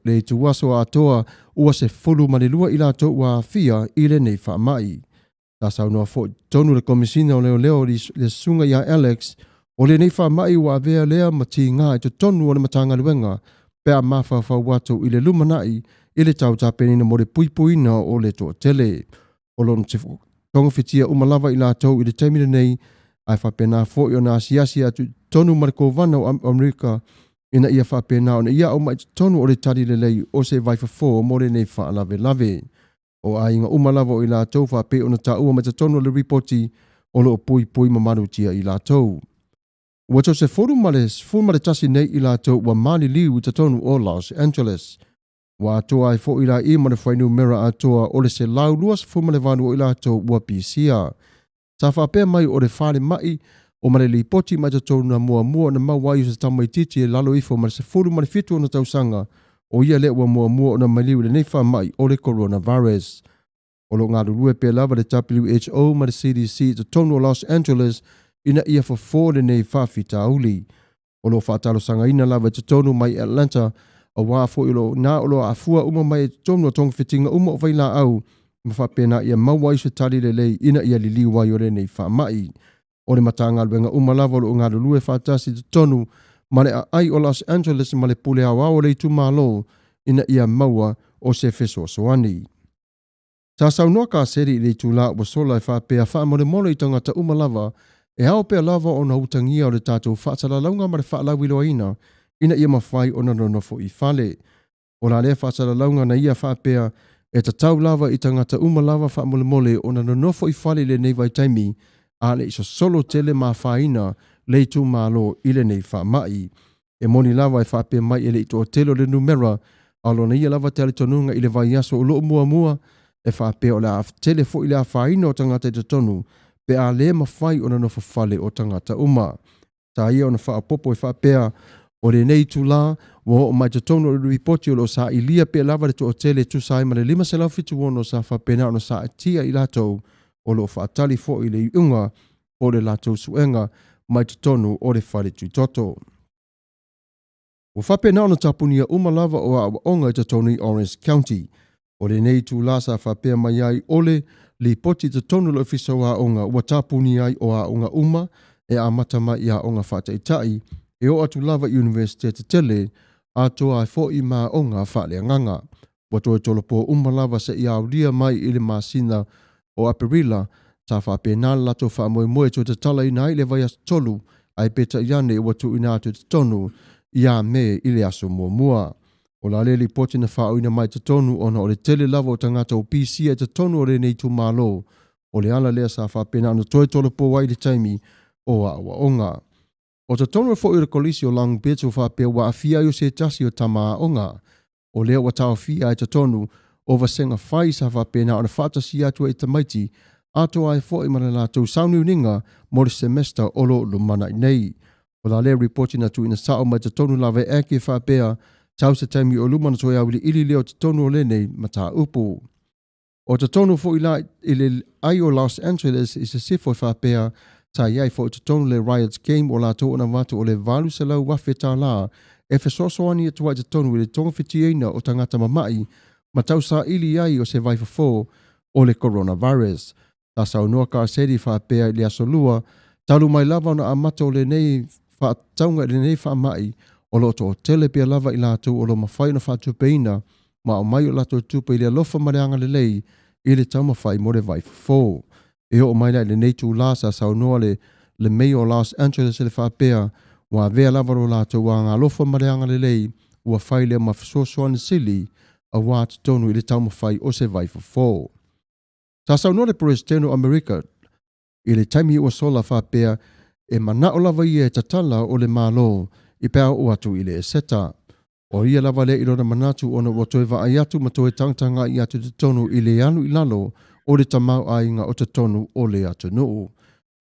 le ituaso atoa ua 12 i latou ua aafia i lenei faamai. Sa saunoa foi i totonu le Komesina o Leoleo le Susuga ia Alex, o lenei faamai ua avea lea ma tiga i totonu o le Matagaluega pe a mafaufau atu i le lumanai i le tau tapenaina mo le puipuiina o le toatele. O lo o togafitia uma lava i latou i le taimi lenei, ae faapena foi ona asiasi atu i totonu ma le Kovana o Amerika ina ia faapena ona ia aumai i totonu o le tali lelei o se vaifofo mo lenei faalavelave. O aiga uma lava o i latou faapei ona taua mai totonu o le ripoti o lo o puipui ma malutia i latou. Ua toe 11 nei i latou ua maliliu i totonu o Los Angeles. Ua atoa ai foi la i ma le fuainumera atoa o le 128 o i latou ua pisia. Sa faapea mai o le falemai o ma le lipoti mai totonu na muamua ona maua ai o se tamaitiiti e lalo ifo ma le 17 ona tausaga, o ia lea ua muamua ona maliu i lenei faamai o le coronavirus. O lo o galulue pea lava le WHO ma le CDC i totonu o Los Angeles ina ia fofo lenei faafitauli. O lo o faatalosagaina lava i totonu mai Atlanta, auā foi o lo o na o lo o afua uma mai i totonu o togafitiga uma o vailaau ma faapena ia maua ai se tali lelei ina ia liliu ai o lenei faamai. O le Matagaluega uma lava o lo o galulue faatasi i totonu ma le aai o Los Angeles ma le pule aoao o le itumalo ina ia maua o se fesoasoani. Sa saunoa Kaseri i le itulā ua sola e faapea, Faamolemole i tagata uma lava, e ao pea lava ona utagia o le tatou faasalalauga ma le faalauiloaina ina ia mafai ona nonofo i fale. O la lea faasalalauga na ia faapea, e tatau lava i tagata uma lava faamolemole ona nonofo i fale i lenei vaitaimi a le i sosolo tele ma afaina le itumalo i lenei faamai. E moni lava e faapea mai e le i toatele o le numera, a o lona ia lava talitonuga i le vaiaso o loo muamua, e faapea o le a tele foi le afaina o tagata i totonu pe a le mafai ona nofo fale o tagata uma. Sa ia ona faaopoopo e faapea, o lenei itulā ua oo mai totonu o le lipoti o lo o sailia pea lava le toatele e tusa ai ma le 576 sa faapena ona saatia i latou o lo o faatali foi le iuga o le latou suega mai totonu o le fale tuitoto. Ua faapena ona tapunia uma lava o aoaoga i totonu i Orange County. O lenei itulā sa faapea mai ai o le lipoti i totonu o le Ofisa o Aoga ua tapunia ai o aoga uma e amata mai i aoga faataitai e oo atu lava i Iunivesite tetele atoa ai foi ma aoga faaleagaga. Ua toe tolopo uma lava seia aulia mai i le masina o Aperila sa faapena le latou faamoemoe e toe tatalaina ai i le vaiaso tolu, ae peitai ane ua tuuina atu i totonu ia Me i le aso muamua. O la lea lipoti na faaoina mai totonu ona o le tele lava o tagata o pisia i totonu o lenei itumalo, o le ala lea sa faapena ona toe tolopo ai i le taimi o aoaoga. O totonu foi o le Kolisi o Long Beach ua faapea ua aafia ai o se tasi o tama aoga. O lea ua taofia ai totonu o vasega fai sa faapena ona faatasia atu ai i tamaiti atoa ai foi ma le latou sauniuniga mo le semester o lo o lumanai nei. O la lea ripoti na tuuina sa'o mai totonu lava e Ake e faapea, Tau se taimi o luma ona toe auiliili lea o totonu o lenei mataupu. O totonu foi la i le ai o Los Angeles i sisifo e faapea, sa i ai foi i totonu le Riot Game o latou ona avatu o le $800,000 tālā e fesoasoani atu ai i totonu i le togafitiina o tagata mama'i ma tausaili ai o se vaifofo o le coronavirus. Sa saunoa Garcetti faapea i le Aso Lua, talu mai lava ona amata o lenei faatauga i lenei faamai, o lo o toatele pea lava i latou o lo o mafai ona faatupeina ma aumai o latou tupe i le alofa ma le agalelei i le taumafai mo le vaifofo. E oo mai la i lenei itulā sa saunoa le le Mayor o Los Angeles i le faapea, ua avea lava lo latou agalofa ma le agalelei ua fai lea ma fesoasoani sili auā totonu i le taumafai o se vaifofo. Sa saunoa le Peresetene o Amerika i le taimi ua sola faapea e mana'o lava ia e tatala o le Malo i pe a oo atu i le Eseta. O ia lava lea i lona manatu ona ua toe vaai atu ma toe tagatagai atu i totonu i le alu i lalo o le tamaoaiga o totonu o le atunuu.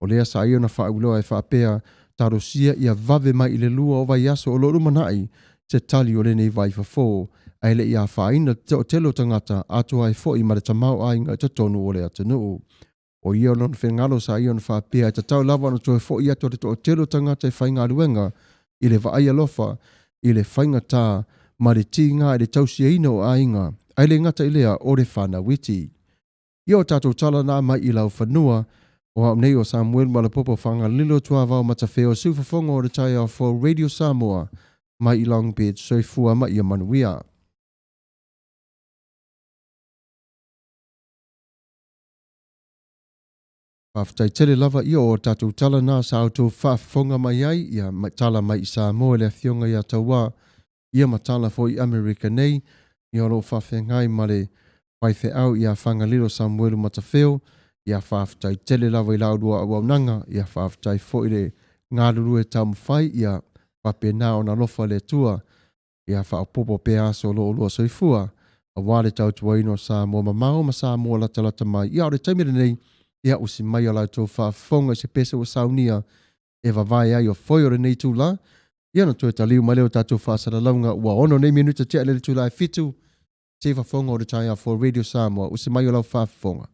O lea sa ia ona faauiloa e faapea, Talosia ia vave mai i le lua o vaiaso o lo o lumanai se tali o lenei vaifofo, ae le i afaina le toatele o tagata atoa ai foi ma le tamaoaiga i totonu o le atunuu. O ia lona finagalo sa ia ona faapea e tatau lava ona toe foi atu le toatele o tagata e faigaluega i le vaai alofa i le faigata ma le tiga i le tausiaina o aiga, ae le gata i lea o le fanau iti. Ia o tatou tala na mai i laufanua, o au nei o Samuel Malapopo Fagalilo Tuavao Matafeo Siufofoga o le Taeao Fou Radio Samoa mai i Long Beach. Soifua ma ia manuia. Faafetai tele lava ia o tatou tala na sa outou faafofoga mai ai, ia tala mai i Samoa i le Afioga ia Tauā, ia ma tala foi i Amerika nei, ia o lo o faafeagai ma le faifeau ia Fagalilo Samuelu Matafeo, ia faafetai tele lava i la oulua auaunaga, ia faafetai foi le galulue taumafai, ia faapena ona alofa le Atua Ia faaopoopo pea aso o lo oulua soifua, aua le tautuaina o Samoa mamao ma Samoa latalata mai. Ia, o le taimi lenei, ia usi mai a la outou faafofoga i se pese ua saunia e vavae ai o foe o lenei itula. Ia ona toe taliu mai lea o tatou faasalalauga ua 6 nei minute tea i le itula e 7, se fafofoga o le taeao fou Radio Samoa, usi mai o lau faafofoga.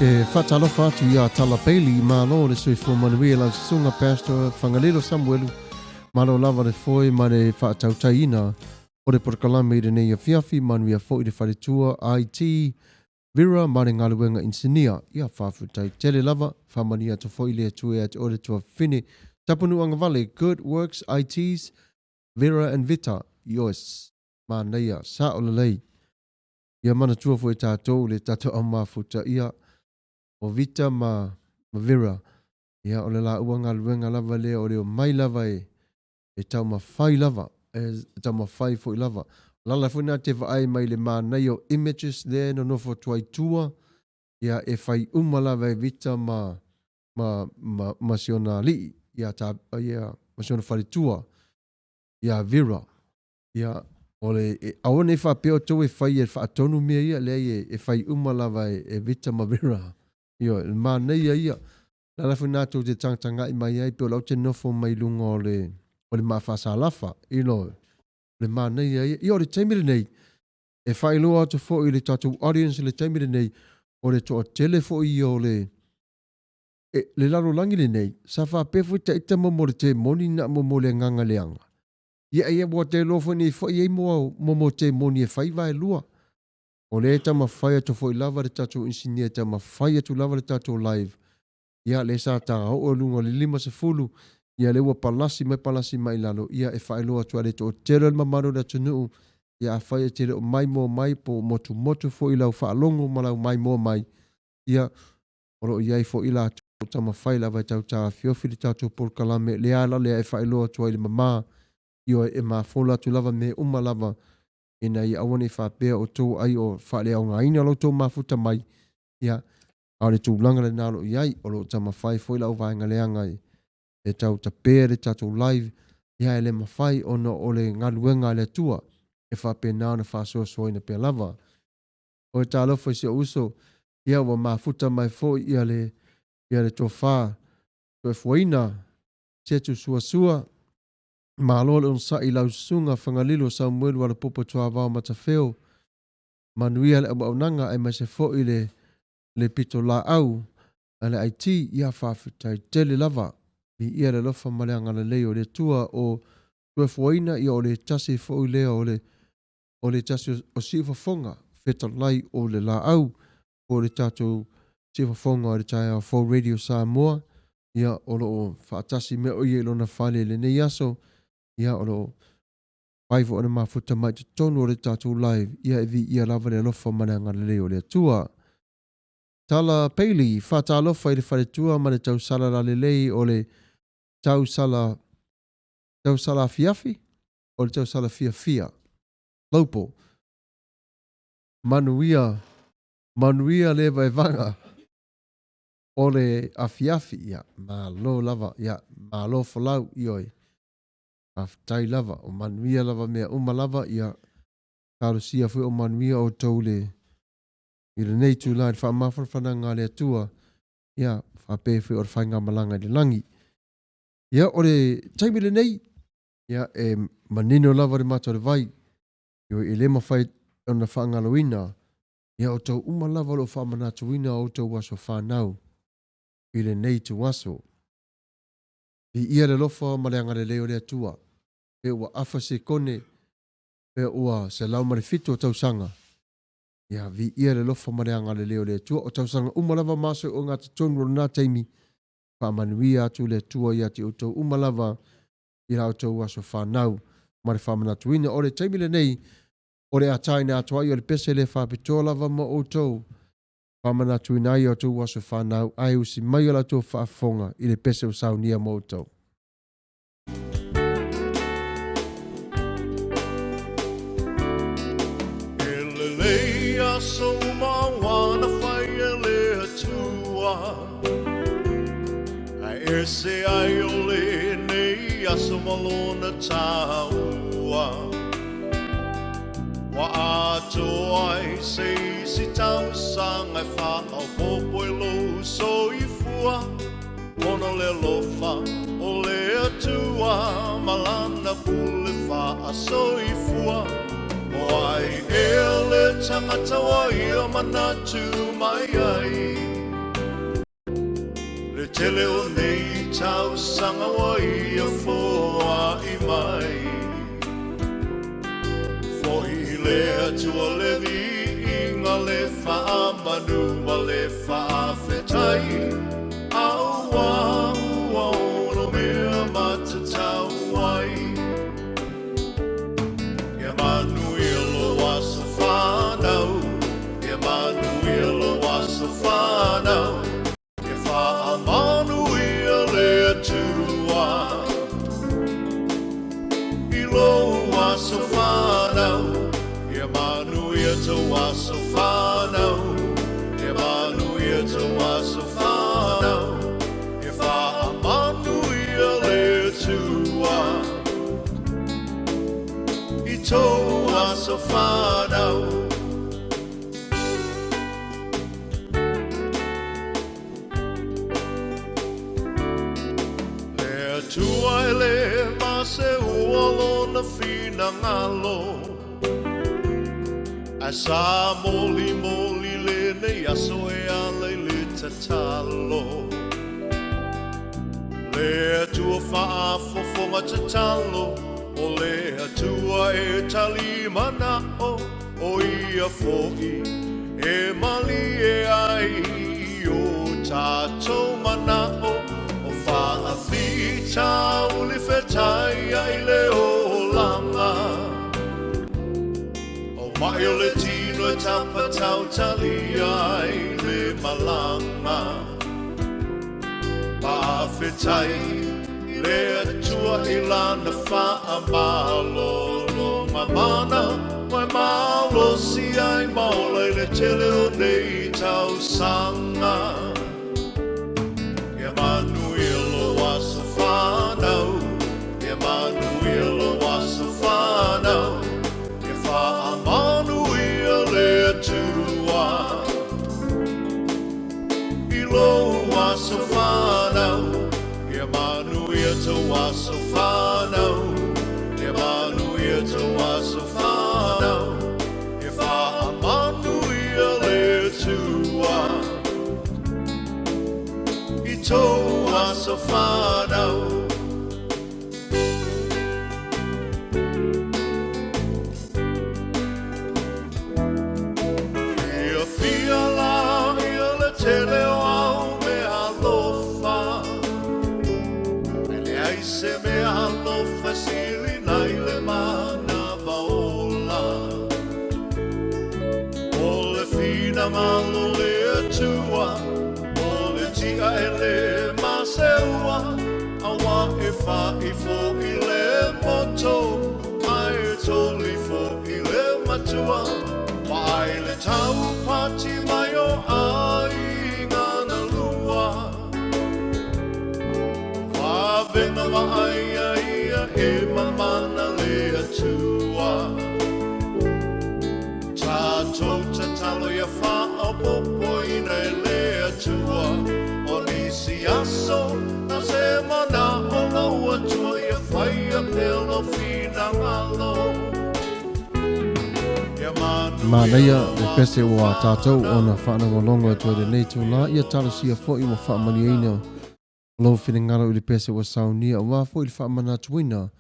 E faatalofa atu iā Tala Bailey, malo le soifua manuia lau susuga Pastor Fagalilo Samuelu, malo lava le foe ma le faatautaiina o le polokalame i lenei afiafi, manuia foi le faletua IT Vera ma le galuega inisinia. Ia faafetai tele lava, faamanuia atu foi le Atua ia te oe le tuafafine Tapunuu Agavale, Good Works ITs Vera and Vita, Yoes. Manaia, sao lelei. Ia manatua foi e tatou le tatou aumafuta, ia, o Vita ma, ma Vera, ia, o le laua galuega lava lea o le omai lava e, e taumafai lava, e taumafai foi lava. O le ala foi lena e te vaai mai i le manaia o images lea e nonofo atu ai i tua, ia, e fai uma lava e Vita ma, ma, ma, ma si ona alii, ia, ta, ia, ma si ona faletua, ia Vera. Ia, o le, e, aua ne i faapea outou e fai e faatonu mea ia, leai e, e fai uma lava e, e Vita ma Vera. Ioe, o le manaia ia. O le ala foi lena tou te tagatagai mai ai, pei o lau te nofo mai luga o le, o le maafaasalafa, you know, o le manaia ia. Ia, o le taimi lenei, e faailoa atu foi i le tatou audience i le taimi lenei, o le toatele foi ia o le, e, le lalolagi lenei, sa faapea foi taita mo mo le temoni na mo mo le agaga leaga. Ia, ia ua te iloa foi nei foi ai mo mo mo temoni e fai vaelua. O lea e taumafai atu foi lava le tatou inisinia e taumafai atu lava le tatou live. Ia, lea sa ta oo i luga o le 50, ia lea ua palasi mai palasi mai i lalo, ia e faailoa atu ai le toatele o le mamalu o le atunuu, ia afai e te le o maimoa mai po o motumotu foi i lau faalogo ma lau maimoa mai, ia o lo o i ai foi latou o taumafai lava e tau taofiofi le tatou polokalame, le ala lea e faailoa atu ai i le mama, ioe, e mafola atu lava mea uma lava ina ia aua ne i faapea outou ai o faaleaogaina lo outou mafuta mai, ia, a o le tulaga lena o lo o i ai, o lo o taumafai foi le auvaega leaga e, e tau tapea le tatou live, ia e le mafai ona o le galuega a le Atua e faapena ona faasoasoaina pea lava. Oi talofa i si ou uso, ia ua mafuta mai foi ia le, ia le tofa toefuaina, Setu Suasua, Malo le onosai i lau susuga Fagalilo Samuelu Alapopo Tuavao Matafeo, manuia le auaunaga aemaise foi le le pitolaau a le IT, ia faafetai tele lava. Viia le alofa ma le agalelei o le Atua o Toefuaina, ia o le tasi foi lea o le o le tasi o siufofoga fetalai o le laau po o le tatou siufofoga o le taeao fou Radio Samoa, ia o lo o faatasi me o ia i lona fale i lenei aso, ia o lo o fai foi ona mafuta mai totonu o le tatou live, ia e viia lava le alofa ma le agalelei o le Atua. Tala Bailey, faatalofa i le faletua ma le tausala lalelei o le tausala tausala afiafi o le tausala fiafia. Laupo. Manuia, manuia le vaevaga o le afiafi. Ia, malo lava. Ia, malo folau, ioe. Faafetai lava. O manuia lava mea uma lava. Ia, talosia foi o manuia outou le, i lenei itula i le faamafanafanaga a le Atua. Ia, faapea foi o le faigamalaga i le lagi. Ia, o le taimi lenei, ia, e manino lava le mata o le vai, ioe, e le mafai ona faagaloina, ia outou uma lava o lo o faamanatuina o outou aso fanau i lenei ituaso. Viia le alofa ma le agalelei o le Atua, pe ua afa sekone, pe ua 107 o tausaga, ia viia le alofa ma le agalelei o le Atua. O tausaga uma lava ma aso e ogatotonu o lena taimi, faamanuia atu le Atua ia te outou uma lava i la outou aso fanau ma le faamanatuina. O le taimi lenei, o le ataina atu ai o le pese le faapitoa lava mo outou, faamanatuina ai outou aso fanau, ae usi mai o la outou faafofoga i le pese ua saunia mo outou. E lelei aso uma ua na fai e le Atua, Ae ese ai o lenei aso ma lona taua. Ua atoa ai se isi tausaga e faaopoopo i lou soifua. Ona o le alofa o le Atua ma Lana pule faasoifua. O ai ea le tagata ua ia manatu mai ai? tele o nei tausaga ua ia foai mai. Fo'i i le Atua le viiga, le faamanu ma le faafetai, auā ua ono mea matatau ai. Ia manuia lou aso fanau, ia manuia lou aso fanau, ia faamanuia le Atua i lou aso fanau, ia manuia tou aso fanau, ia manuia tou aso fanau, ia faamanuia le Atua i tou aso fanau. Le Atua e le maseua lona finagalo, ae sa molimoli lenei aso e ala i le tatalo. Le Atua faafofoga tatalo, o le Atua e tali manao, o ia foi e malie ai i o tatou manao, o faafitauli fetaia i le olaga. O mai o le tino e tapatautalia ai le malaga. Faafetai i le Atua i lana faamalologa mana, ua e malosi ai ma ola i le tele o nei tausaga. Ia manuia lou aso fanau, ia manuia lou aso fanau, ia faamanuia le Atua i lou aso fanau, ia manuia tou aso fanau, ia manuia tou aso fanau, ia faamanuia le Atua i tou aso fanau. Fiafia la ia le tele o au mea alofa, e leai se mea alofa e sili nai le manava ola. O le finagalo o le Atua, o le tia e le maseua, auā e fa'i fo'i le moto, ae toli fo'i le matua. Vaai le taupati mai o aiga na lua, vavega vaaia ia e mamana le Atua. Tatou tatalo ia faaopoopoina e le Atua o nisi aso na se manao lou Atua ia faia pea lou finagalo. Ia manuia Manaia lou le pese aso ua tatou fanau. ona faalogologo atu ai lenei itulā, ia talosia foi ua faamalieina lou finagalo i le pese ua saunia aua foi le faamanatuina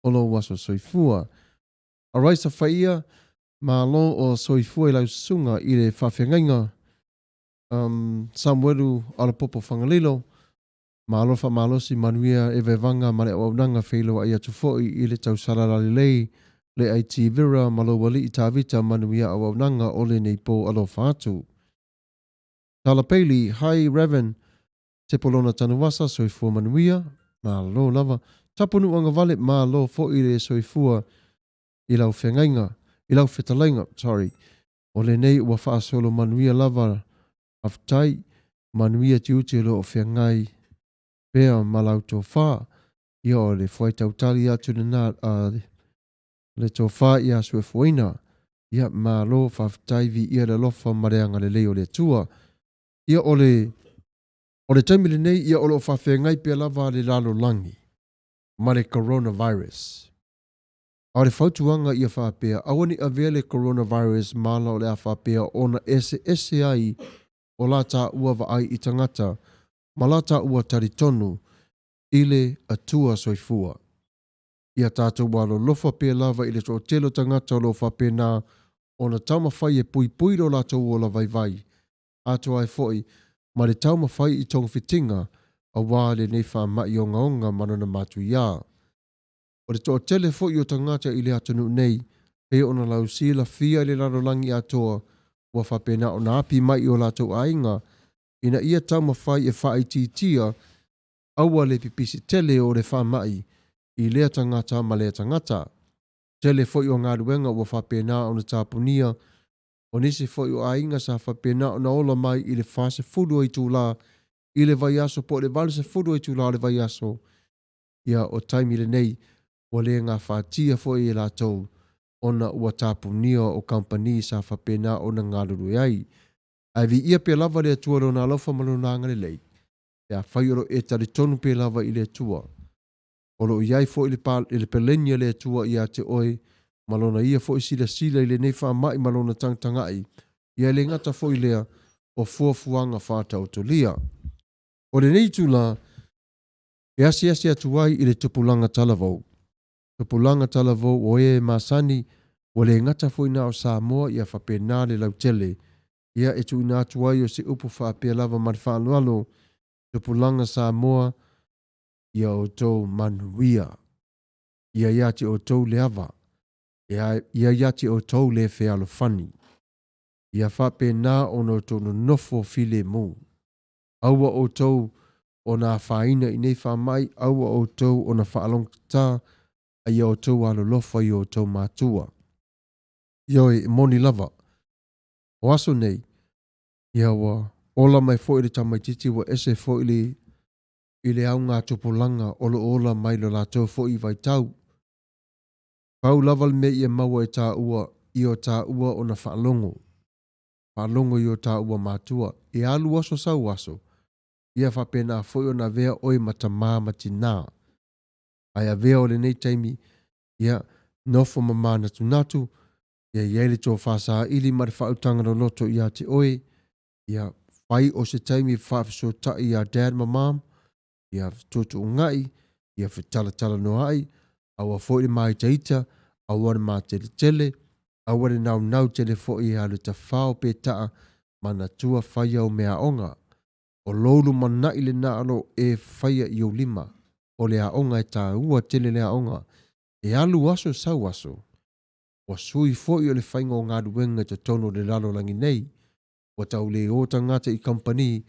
o lou aso soifua. Alright Safaia, malo o soifua i lau susuga i le faafeagaiga um, Samuelu Alapopo Fagalilo, malo faamalosi manuia e vaevaga ma le auaunaga feiloai atu foi i le tausala lalelei le IT Vera ma lou alii Tavita manuia auaunaga o lenei po alofa atu. Tala Bailey, hi Reverend Tepolona Tanuvasa, soifua manuia, malo lava. Tapunuu Agavale, malo foi le soifua i lau feagaiga, i lau fetalaiga, sorry. O lenei ua faasolo manuia lava, faafetai, manuia tiute o lo o feagai pea ma lau tofa. Ia o le fuaitautali atu lena a le tofa ia Suefuaina. Ia malo faafetai viia le alofa ma le agalelei o le Atua. Ia o le o le taimi lenei ia o lo o faafeagai pea lava le lalolagi ma le coronavirus. A o le fautuaga ia faapea, aua ne i avea le coronavirus ma ala o le a faapea ona eseese ai o la taua vaai i tagata ma la taua talitonu i le Atua soifua. Ia tatou alolofa pea lava i le toatele o tagata o lo o faapena ona taumafai e puipui lo latou ola vaivai, atoa ai foi ma le taumafai i togafitiga aua lenei faamai ogaoga ma lona matuiā. O le toatele foi o tagata i le atunuu nei, pei ona lausilafia i le lalolagi atoa, ua faapena ona api mai i o latou aiga ina ia taumafai e faaitiitia aua le pipisi tele o le faamai i lea tagata ma lea tagata. Tele foi o galuega ua faapena ona tapunia, o nisi foi o aiga sa faapena ona ola mai i le 40 o itulā i le vaiaso po o le 80 o itulā o le vaiaso, ia o taimi lenei ua le gafatia foi e latou ona ua tapunia o kamupani sa faapena ona galulue ai. Ae viia pea lava le Atua i Lona alofa ma Lona agalelei, pe afai o lo o e talitonu pea lava i le Atua. O lo o i ai foi le, le peleni a le Atua ia te oe ma Lona ia foi silasila i lenei faamai ma Lona tagatagai, ia e le gata foi lea o fuafuaga faataotolia. O lenei itula, e asiasi atu ai i le tupulaga talavou. Tupulaga talavou o e masani, ua le gata foi na o Samoa ia faapena le lautele. Ia e tuuina atu ai o se upu faapea lava ma le faaaloalo, tupulaga Samoa, ia outou manuia. Ia ia te outou le ava, ia ia te outou le fealofani. Ia faapena ona outou nonofo filemu. Aua outou ona afaina i nei faamai, aua outou ona faalogotata, a ia outou alolofa i o outou matua. Ioe, e moni lava. O aso nei, ia ua ola mai foi le tamaitiiti ua ese foi le i le augatupulaga o lo o ola mai lo latou foi vaitau. Pau lava le mea ia maua e tāua i o tāua ona faalogo. Faalogo i o tāua matua. E alu aso sau aso, ia faapena foi ona avea oe ma tamā ma tinā. Ae avea o lenei taimi, ia, nofo ma mānatunatu, ia i ai le tofa saili ma le faautaga loloto ia te oe, ia fai o se taimi faafesootai iā Dad ma Mom, ia fetuutuunai, ia fetalatalanoa'i, aua foi le māitaita, aua le mateletele, aua le naunau tele foi e alu e tafao pe ta'a, manatua fai au meaaoga. O lou lumana'i lena o lo o e faia i ou lima. O le aoga e tāua tele le aoga. E alu aso sau aso. Ua sui foi o le faiga o galuega i totonu o le lalolagi nei. Ua tau le o tagata i kamupani,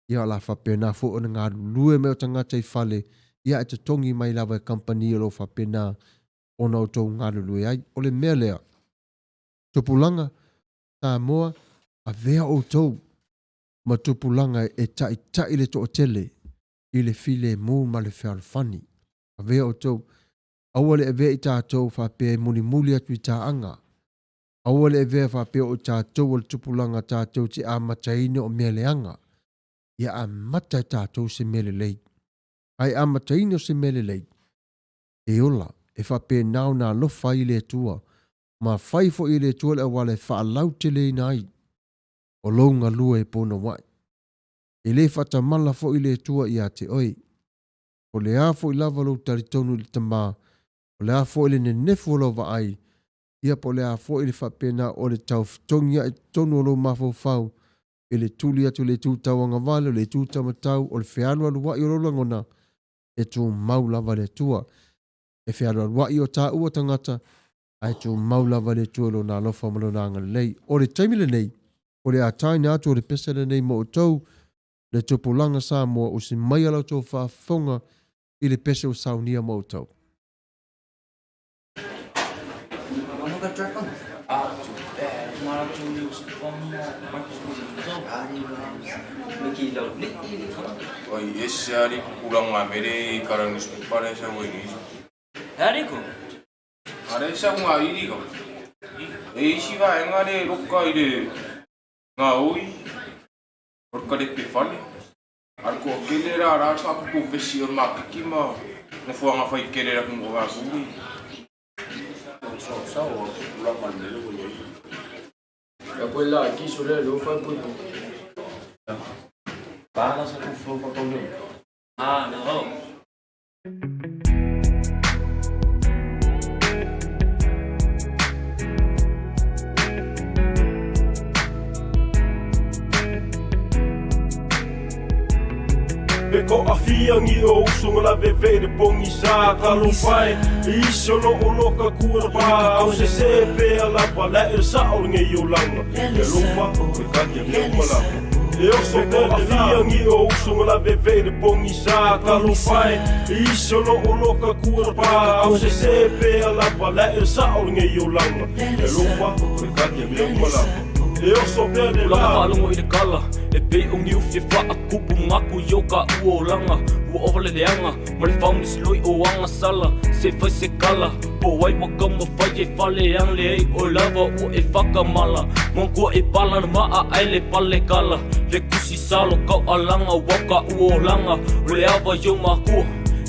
ia o le a faapena foi ona galulue mai o tagata i fale, ia ae totogi mai lava e kamupani o lo o faapena ona outou galulue ai. O le mea lea, tupulaga, Samoa, avea outou ma tupulaga e taitai le toatele i le filemu ma le fealofani. Avea outou, aua le avea i tatou faapea e mulimuli atu i taaga. Aua le avea faapea o tatou o le tupulaga tatou te amataina o mea leaga. Ia amata e tatou se mea lelei. Ae amataina o se mea lelei, e ola, e faapena ona alofa ai le Atua, ma fai foi e le Atua le auala e faalauteleina ai o lou galue e punouai. E le faatamala foi le Atua ia te oe. O le a foi lava lou talitonu i le Tama, o le a foi le nenefu o lau vaai, ia po o le a foi le faapena o le taufetogi ae totonu o lou mafaufau, i le tuli atu i le itu tauagavale, o le itu taumatau, o le fealualuai o lou lagona, e tumau lava le Atua. E fealualuai o taua tagata, ae tumau lava le Atua i lona alofa ma lona agalelei. O le taimi lenei, o le ataina atu o le pese lenei mo outou, le tupulaga Samoa, usi maia la outou faafofoga i le pese ua saunia mo outou. Oi ese ari kupulanga mere i kara newspaper le sa oi ni. Hariko. Are sa ngā iri ka. E isi vaenga le roka i le ngā oi. O le kalepe fale. Are ko kele ra ra ka kupu vesi o makiki ma na fuanga fai kele ra kungo ka kuri. Pe toʻafia ni o uso na laveve le pogisa talofa e i isi o loo loka kua pa ao sesē pea lava lae le saʻo lenei olaga le alofa e kali mea uma lava e oso toʻafia ni o uso na laveve le pogisa talofa e i isi o loo loka kua pa ao sesē pea lava lae le saʻo lenei olaga le alofa e kali mea uma lava e oso pea le Lama la faalogo i le kala E pei o niufi e faakupu maku i o ka ua olaga Ua ova le leaga ma le faumisiloi o aga sala Se fai se kala Po ai ua kaumafai e faleaga leai oe lava ua e fakamala Mankua e pala na maa ai le pale kala Le kusi salo kaualaga ua ka ua olaga O le ava i o makua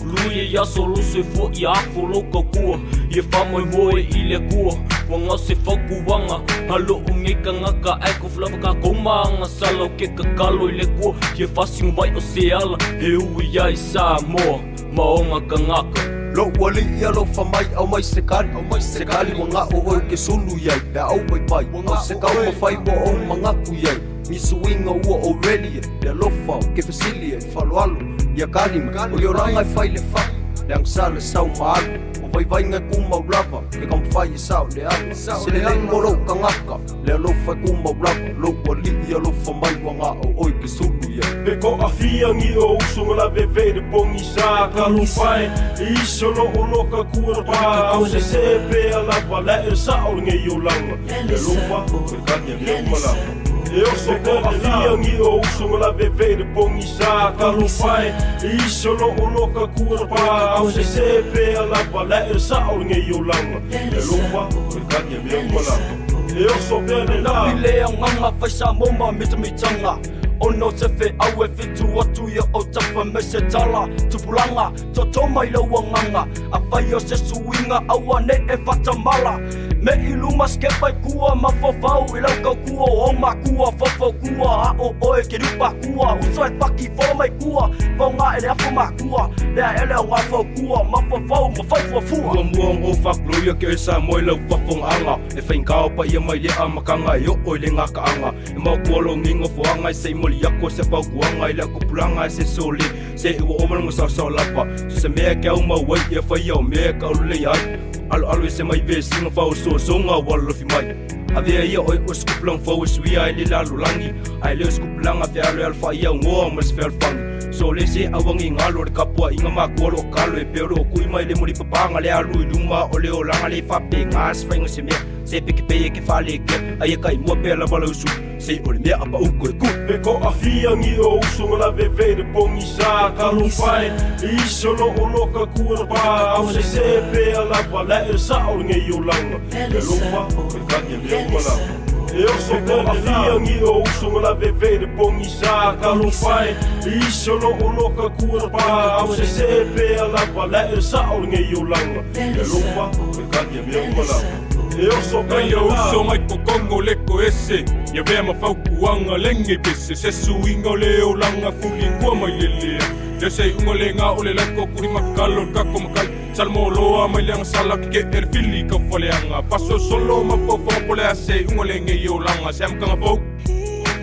Lui e aso lo soifua ia afo lou kaukua Ia faamoemoe i le Akua Ua gao se fautuaga a loo nei tagata Ae tofu lava tatou ma agasala O ke tatalo i le Akua Ia faasino mai o se ala E ui ai Samoa ma ona tagata. Lou alii alofa mai aumai se kali se kali ua ga'o oe ke sulu iai pe a ou paipai au se kau mafai ua ou magatu iai ni suiga ua ou ready e le alofa o ke fesili e faloalo ia kali mai o le olaga e fai le fa'i le agasā le sau ma alu o vaivaiga e kumau lava ke kamafai e sao le ala se lelei mo lou tagata le alofa e kumau lava lou alii alofa mai ua ga'o oe ke sulu iai. Pe toʻafia ni o uso na laveve le pogisa talofa e i isi o loo loka kua pa ao sesē pea lava lae le saʻo lenei olaga le alofa e kali mea uma lava e oso toʻafia ni o uso na laveve le pogisa talofa e i isi o loo loka kua pa ao sesē pea lava lae le saʻo lenei olaga le alofa e kali mea uma lava e oso pea le la I le agaga fai sa mo ma mitamitaga Ona o se feau e fitu atu ia o tafa me se tala Tupulaga toto mai lau agaga Afai o se suiga aua ne e faatamala Me i luma skepa i kua mafaufau i lau kaukua O au makua faufau-kua A o oe ke lupa kua Uso e paki fola mai kua Faoga e le afa makua Lea ele o ngā faukua Mafaufau ma fai fuafua. Ua mua ona ou faakuloia ke oe Samoa i lau faafofogaaga E faigā o paia mai le amataga e oo i le gakaaga E maotua lou nei nofoaga e se i moli aku ai se fautuaga i le au tupulaga e se sole Se ua ova lona saosaoa lapa So se mea e ke au mau ai ia faia o mea e kauleleia ai Aloalo ese mai vesiga faaosoosoga ua alolofi mai Avea ia oe o se kupulaga fou e suia ai le lalolagi Ae le o se kupulaga fealo e alofai augoa ma se fealofani Sole se auagi galo o le tapuaiga makua o loo kalo e pei o loo kui mai le mulipapaga le alu i luma o le olaga le faapega se faiga se mea se peke e ke faalekea ai e kaimua pea lava lau sulu se o le mea a pau koe ku. Pe toʻafia ni o uso na laveve le pogisa talofa e i isi o loo loka kua pa ao sesē pea lava lae le saʻo lenei olaga le alofa e kali mea uma lava e oso toʻafia ni o uso na laveve le pogisa talofa e i isi o loo loka kua pa ao sesē pea lava lae le saʻo lenei olaga le alofa e kali mea uma lava e oso pea Nai le o uso la mai totonu o le toese Ia vea ma fautuaga lege pese Se suiga o le olaga fulikua mai le lea Lea se iuga lega o le laito kuli makalo le kako makai Salmoloa mai le agasala ke ke e le fili kaufaleaga Faasolosolo ma faufaga po le a se iuga lenei olaga Se amataga fou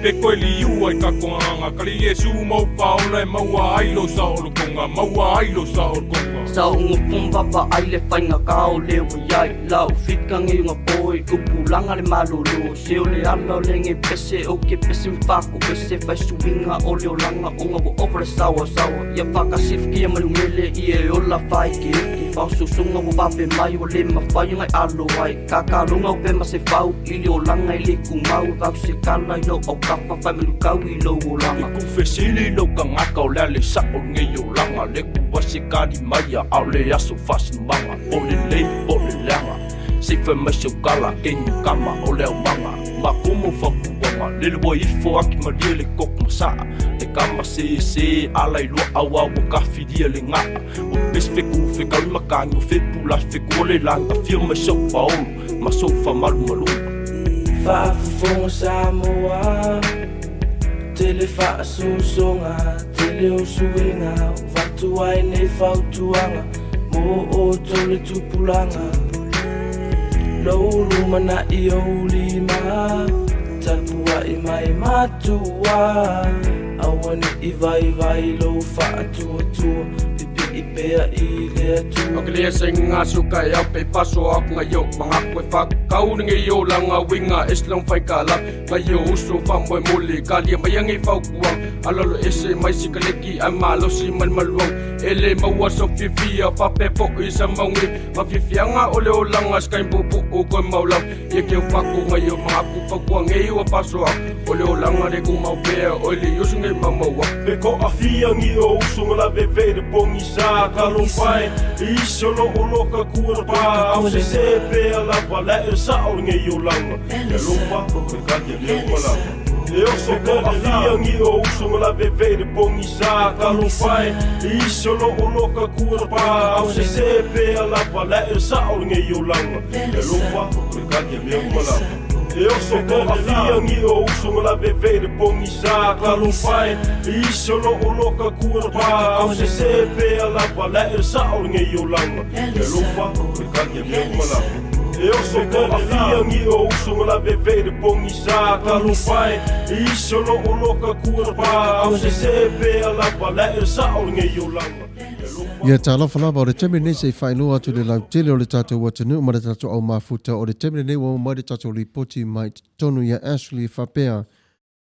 pe koe liua i kako agaga Kali Iesu ma ou faaola e maua ai lou saolotoga Maua ai lou saolotoga. Sa o ngopong vava ai le faiga ka o le ua iai Lau fika ngei nga poi kupulanga le malolo Se o le ala o le nge pese o ke pese mfako ese fai suinga o le olanga onga ua ova le sawa sawa Ia whakasifiki ia malumele i e ola whai ke eke Whaososoga ua vape mai ua le mawhai ngai alo ai Kakalonga o pe ma se fau i le olanga i le kumau Vau se kala i lau aukapa whai malukau i lou E olanga. ku fesili i lou tagata o le a le saʻo lenei olaga Le ku ase kali mai a ao le aso faasinomaga Po o lelei po o le leaga Se i fai mai sau kala keinu kama o le aumaga Makomo fautuaga lele ua ifo aki malie le koko masaa Le kama sese ala i lua aua ua kafilia le gaa Ua pesi feku fekaui makagi ua fepula feku o le lagi Afio mai sou paolo ma sou faamalumaluga. Faafofoga Samoa. Tele faasosoga, tele o suiga, o avatu ai nei fautuaga mo outou le tupulaga. Lou lumanai ou lima, tapuai mai matua, aua ne i vaivai lou faatuatua, pipii pea i le Atua. Akelia senga suka e au pe paso aku ngai o mangaku e whakau ngai o langa winga eslang whai ka lap ngai o uso whamoe mole kalia mai angi whaukuang alalo ese mai sikaleki ai malosi malmaluang ele maua so fiafia fape fo'i sa maungi ma fiafiaga o le olaga sekaimpupu'u koe maulau ia ke faku ngai o mangaku faukuagei ua fasoa o le olaga le kumau pea o le usu ngai maumaua Pe ko afia ngi o uso nga la veve le pongi sa talofa e isi o lo o loka kua pa au se se pe ala pa la e sa o ngi o langa le lofa le ka ke le mala E oso ko afia ngi o uso nga la veve le pongi sa talofa e isi o lo o loka kua pa au se se pe ala pa la e sa o ngi o langa le lofa le ka ke le mala E oso ko afia ngi o uso nga la veve le pongi sa talofa e isi o lo o loka kua pa au se se pe ala pa la e sa o ngi o langa le lofa le ka ke le mala E oso ko afia ngi o uso nga la veve le pongi sa talofa e isi o lo o loka kua pa au se se pe ala pa la e sa o ngi o langa Ia talofa lava o le taimi lenei se i faailoa atu le lautele o le tatou atunuu ma le tatou au mafuta o le taimi lenei ua oo mai le tatou lipoti mai totonu ia Ashley e faapea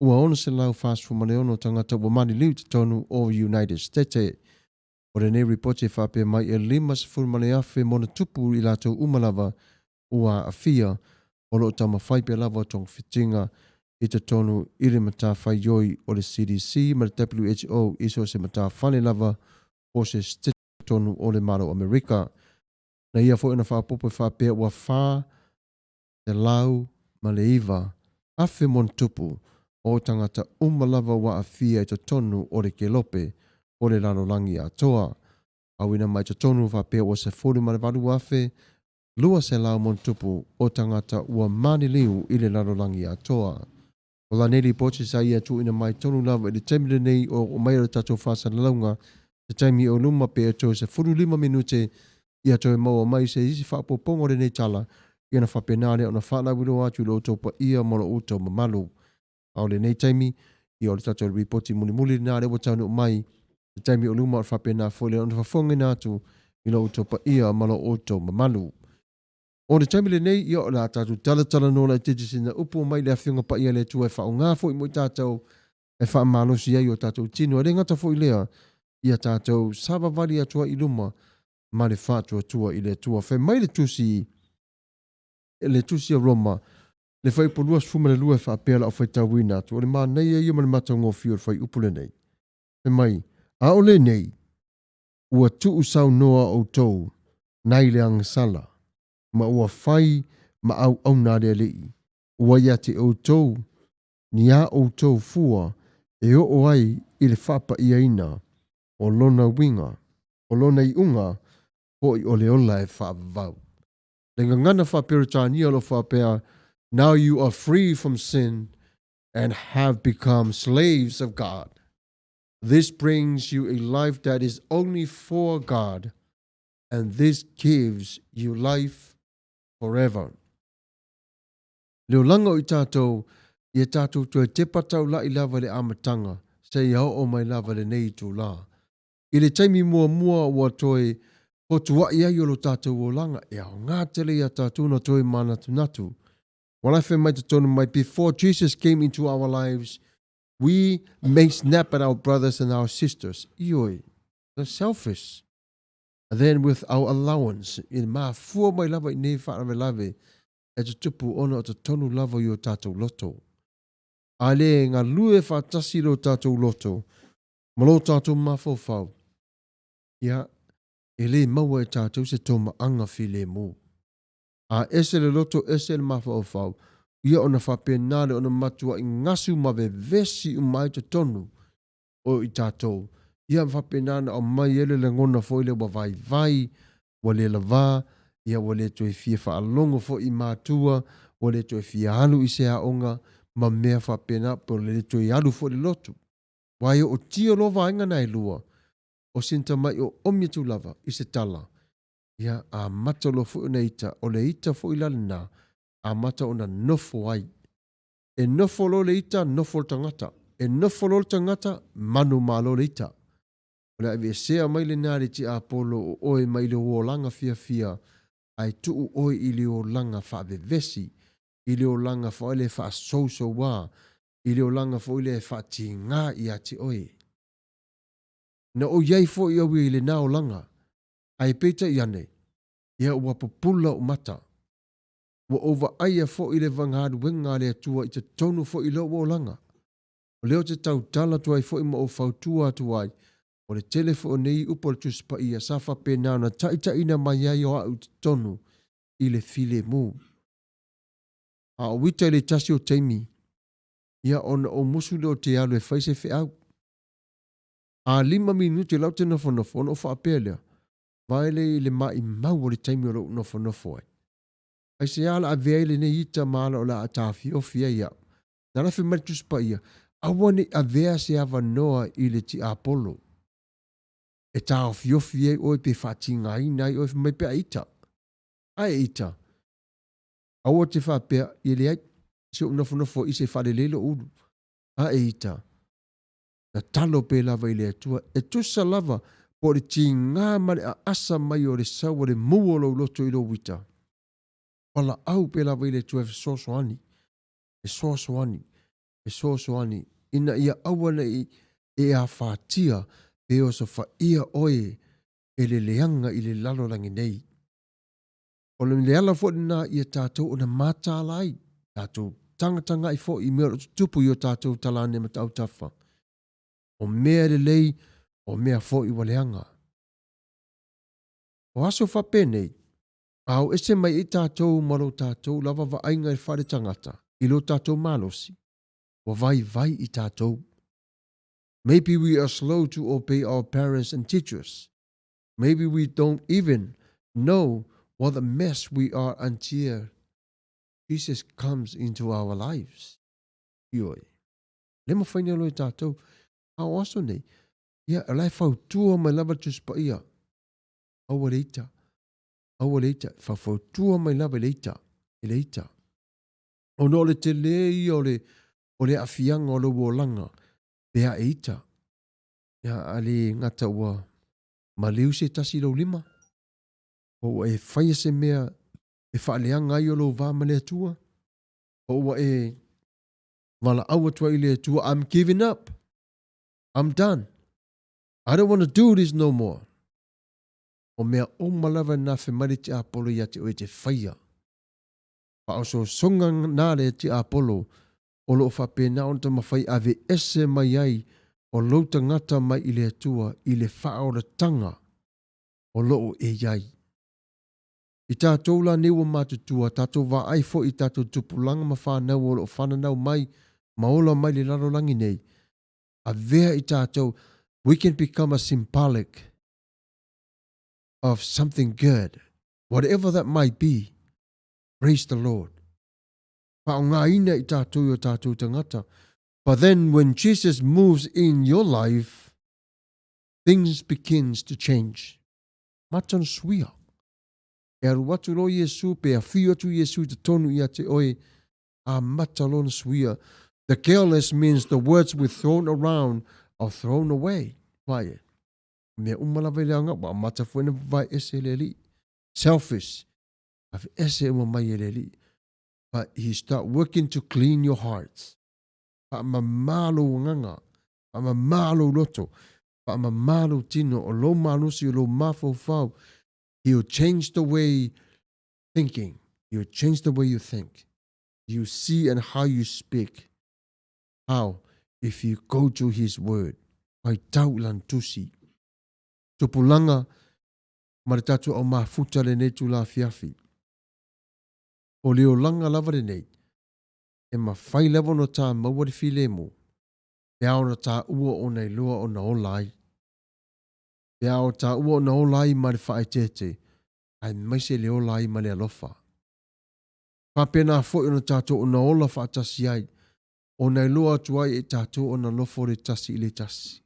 ua 646 tagata ua maliliu i totonu o United States. O lenei ripoti e faapea mai e 50,000 mona tupu i latou uma lava ua aafia o lo o taumafai pea lava togafitiga i totonu i le matafaioi o le CDC ma le WHO i so o se matafale lava o se totonu o le Malo o Amerika. Na ia foi ona faaopoopo e faapea ua 409,000 montupu o tagata uma lava ua aafia i totonu o le kelope o le lalolagi atoa. Auina mai totonu faapea ua 18,000 200 montupu o tagata ua maliliu i le lalolagi atoa. O lanei lipoti sa ia tuuina mai tonu lava i le taimi lenei o oo mai o le tatou faasalalauga, se taimi o luma pe e toe 15 minute ia toe maua mai se isi faaopoopoga o lenei tala, ia ona faapena lea ona faalauiloa atu i lo outou paia ma lo outou mamalu. A o lenei taimi, ia o le tatou lipoti mulimuli lena lea ua taunuu mai, se taimi o luma o le faapena foi lea ona fofogaina atu i lo outou paia ma lo outou mamalu. O le taimi lenei, ia o le a tatou talatalanoa laitiiti sina upu mai le Afioga Paia a le Atua e faaaoga foi mo i tatou e faamalosi ai o tatou tino. E le gata foi lea, ia tatou savavali atu ai i luma ma le faatuatua i le Atua. Fai mai le tusi, le tusi a Roma, le fuaiupu 22 e faapea lau faitauina atu, o le manaia ia ma le matagofie o le fuaiupu lenei. Fai mai, a o lenei, ua tuusaunoa outou nai le agasala, ma ua fai ma auauna a le Alii, ua ia te outou ni a outou fua e oo ai i le faapaiaina o lona uiga, o lona iuga foi o le ola e faavavau. Le gagana faa-Peretania o lo o faapea, Now you are free from sin and have become slaves of God. This brings you a life that is only for God, and this gives you life forever. Le olaga o i tatou, ia tatou toe tepa taula'i lava i le amataga, seia oo mai lava lenei itulā. I le taimi muamua ua toe fotua'i ai o lo tatou olaga, e aoga tele iā tatou na toe manatunatu. Ua la e fai mai totonu mai, Before Jesus came into our lives, We may snap at our brothers and our sisters, ioe, they're selfish. And then with our allowance, i mafua mai lava i nei faalavelave e tutupu ona o totonu lava i o tātou loto. A le galue faatasi lo tātou loto ma lo tātou mafaufau, ia, e le maua e tātou se tōmaʻaga filemu. A ese le loto, ese le mafaufau, ia ona faapena lea ona matuai gasu ma vevesi uma ai totonu o i tatou. Ia ma faapena ona aumai ai le lagona foi lea ua vaivai, ua le lavā, ia ua le toe fia faalogo foi i matua, ua le toe fia alu i se aoga, ma mea faapena pe o le le toe alu foi i le lotu. Aua e ootia loa vaega na e lua, o sina tamai oomi atu lava i se tala, ia amata loa foi ona ita, o le ita foi la lena, amata ona nofo ai. E nofo loa le ita, nofo le tagata. E nofo loa le tagata, manumalo le ita. O le aveesea mai lena e le tiapolo o oe mai le olaga fiafia ae tuu oe i le olaga faavevesi, i le olaga foi lea e faasousouā, i le olaga foi lea e faatiga ia te oe. Na ou i ai foi au ia i lena olaga, ae peitai ane, ia ua pupula ou mata. Ua ou vaaia foi le galuega a le Atua i totonu foi i lou olaga. O lea ou te tautala atu ai foi ma ou fautua atu ai, o le tele foi o nei upu a le Tusi Paia sa faapena ona taitaiina mai ai o au i totonu i le filemu. A ou ita i le tasi o taimi, ia ona ou musu lea ou te alu e fai se feau. A lima minute la ou te nofonofo ona ou faapea lea, vaai lea i le maimau o le taimi o lou nofonofo ai. Aisea o le a avea ai lenei ita ma ala o le a taofiofi ai au? Na lafi mai le Tusi Paia, Aua ne i avea se avanoa i le tiapolo e taofiofi ai oe pe faatigaina ai oe fai mai pe a ita. Ae ita, aua te faapea, e leai, se ou nofonofo i se faalelei lou ulu. Ae ita, tatalo pea lava i le Atua, e tusa lava po o le tiga ma le aasa mai o le sau o le mu o lou loto i lou ita. Valaau pea lava i le Atua e fesoasoani, fesoasoani, fesoasoani, ina ia aua ne i e afatia pe osofaia oe e le leaga i le lalolagi nei. O le ala foi lena ia tatou ona mataala ai, tatou tagatagai foi i mea o lo o tutupu i o tatou talane ma tautafa. O mea lelei, o mea foi ua leaga. O aso faapenei, a o ese mai ai tatou ma lo tatou lava vaaiga i le faale-tagata, i lo tatou malosi, ua vaivai i tatou. Maybe we are slow to obey our parents and teachers. Maybe we don't even know what a mess we are until Jesus comes into our lives. Ioe. Le mafai nei loa e tatou. A o aso nei, ia, o la e fautua mai lava le Tusi Paia. Aua le ita. Aua le ita. Faufautua mai lava i le ita. I le ita. Ona o le tele ia o le, o le aafiaga o lou olaga pe a e ita. Ia, a le gata ua maliu se tasi i lou lima, po ua e faia se mea e faaleaga ai o lou va ma le Atua, po ua e valaau atu ai i le Atua, I'm giving up. I'm done. I don't want to do this no more. O mea uma lava na fe mai le tiapolo ia te oe te whaia. Faaosoosoga na le tiapolo o lo o faapena ona taumafai aveese mai ai o lou tagata mai i le Atua i le faaolataga o lo o e i ai. I tatou la nei ua matutua, tatou vaai foi i tatou tupulaga ma fanau o lo o fananau mai ma ola mai le lalolagi nei, avea i tatou, we can become a symbolic of something good, whatever that might be, praise the Lord. Faaaogaina i tatou i o tatou tagata. But then when Jesus moves in your life, things begins to change. Mata ona suia. E alu atu loa Iesu pe afio atu Iesu i totonu ia te oe, a mata loa ona suia. The careless means the words we thrown around are thrown away. Vai e. Mea uma lava i le aga, ua amata foi ona vavae ese e le Alii. Selfish. Ave ese uma mai e le Alii. But he start working to clean your hearts. Faamama lou agaga, faamama lou loto, faamama lou tino, o lou malosi, o lou mafaufau. He'll change the way thinking. He'll change the way you think. You see and how you speak. How? If you go to his word. Faitau i lana tusi. Tupulaga ma le tatou au mafuta lenei tula afiafi. O le olaga lava lenei, e mafai lava ona ta maua le filemu, pe a ona taua ona iloa ona ola ai. Pe a o taua ona ola ai ma le faaeteete, aemaise le ola ai ma le alofa. Faapena foi ona tatou ona ola faatasi ai. Ona e iloa atu ai e tatou ona alofa o le tasi i le tasi.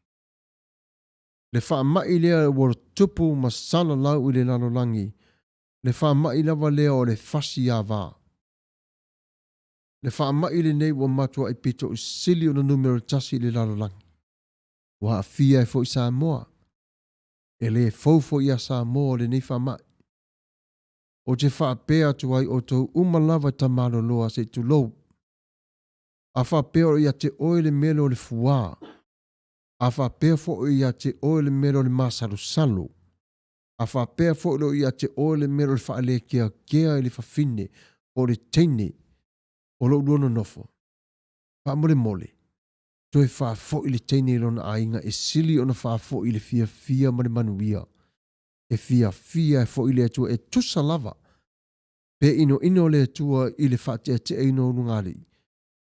Le faamai lea ua tupu ma salalau i le lalolagi, le faamai lava lea o le fasi ava. Le faamai lenei ua matuai pito sili ona numera tasi i le lalolagi. Ua aafia ai foi Samoa. E le fou foi ia Samoa lenei faamai. Ou te faapea atu ai outou uma lava tamaloloa se i tulou. A faapea o ia te oe le mea lea o le fuā, a faapea foi ia te oe le mea lea o le masalosalo, a faapea foi o ia te oe le mea lea o le faalekeakea i le fafine po o le teine o lo o lua nonofo, faamolemole, toe faafoi le teine i lona aiga e sili ona faafoi i le fiafia ma le manuia. E fiafia ai foi le Atua e tusa lava pe inoino le Atua i le faateateaina o ulugalii,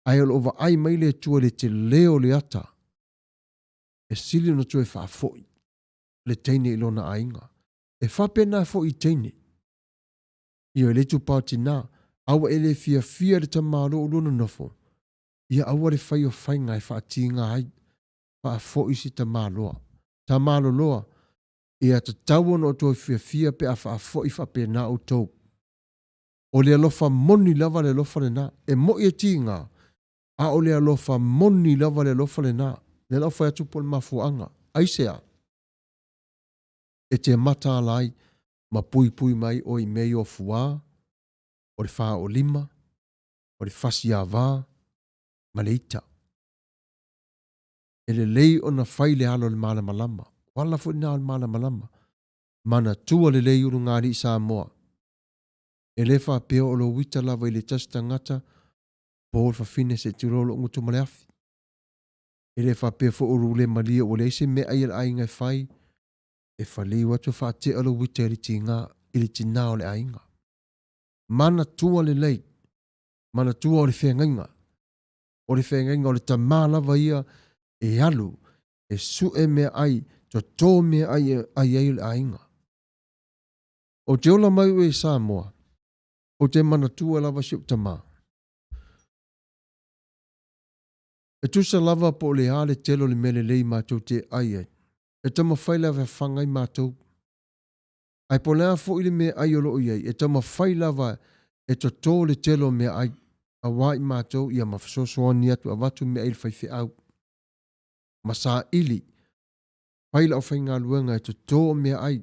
ae o lo o vaai mai le Atua i le tele o le ata, e sili ona toe faafoi le teine i lona aiga. E faapena foi i teine. Ioe, le itupa o tinā, a ua e le fiafia i le tama o lo o lua nonofo, ia aua le fai o faiga e faatiga ai, faafoi si tamaloa. Tamaloloa, ia tatau ona outou fiafia pe a faafoi faapena outou. O le alofa moni lava le alofa lena. E moi e tiga, a o le alofa moni lava le alofa lena. Lea la ua fai atu po o le mafuaaga. Aisea? E te mataala ai ma puipui mai oe i mea ia o fuā, o le fāolima, o le fasi ava, ma le ita. E lelei ona fai le alo o le malamalama. O ala foi lena o le malamalama. Manatua lelei ulugalii Samoa. E le faapea o lou ita lava i le tasi tagata po o le fafine se i tulou lou gutu ma le afi. E le faapea foi o lou le malie ua leai se meaai a le aiga e fai, e faliu atu faatea lou ita i le tiga, i le tinā o le aiga. Manatua lelei, manatua o le feagaiga, o le feagaiga o le tamā lava ia e alu, e sue meaai, toto meaai e ai ai le aiga. Ou te ola mai oe i Samoa, ou te manatua lava si ou tamā. E tusa lava po o le a le tele o le mea lelei matou te ai ai. E taumafai lava e fafaga ai matou. Ae po o le a foi le meaai o lo o i ai, e taumafai lava e toto le tele o meaai, aua i matou ia ma fesoasoani atu e avatu meaai i le faifeau. Ma saili, fai le aufaigaluega e toto o meaai,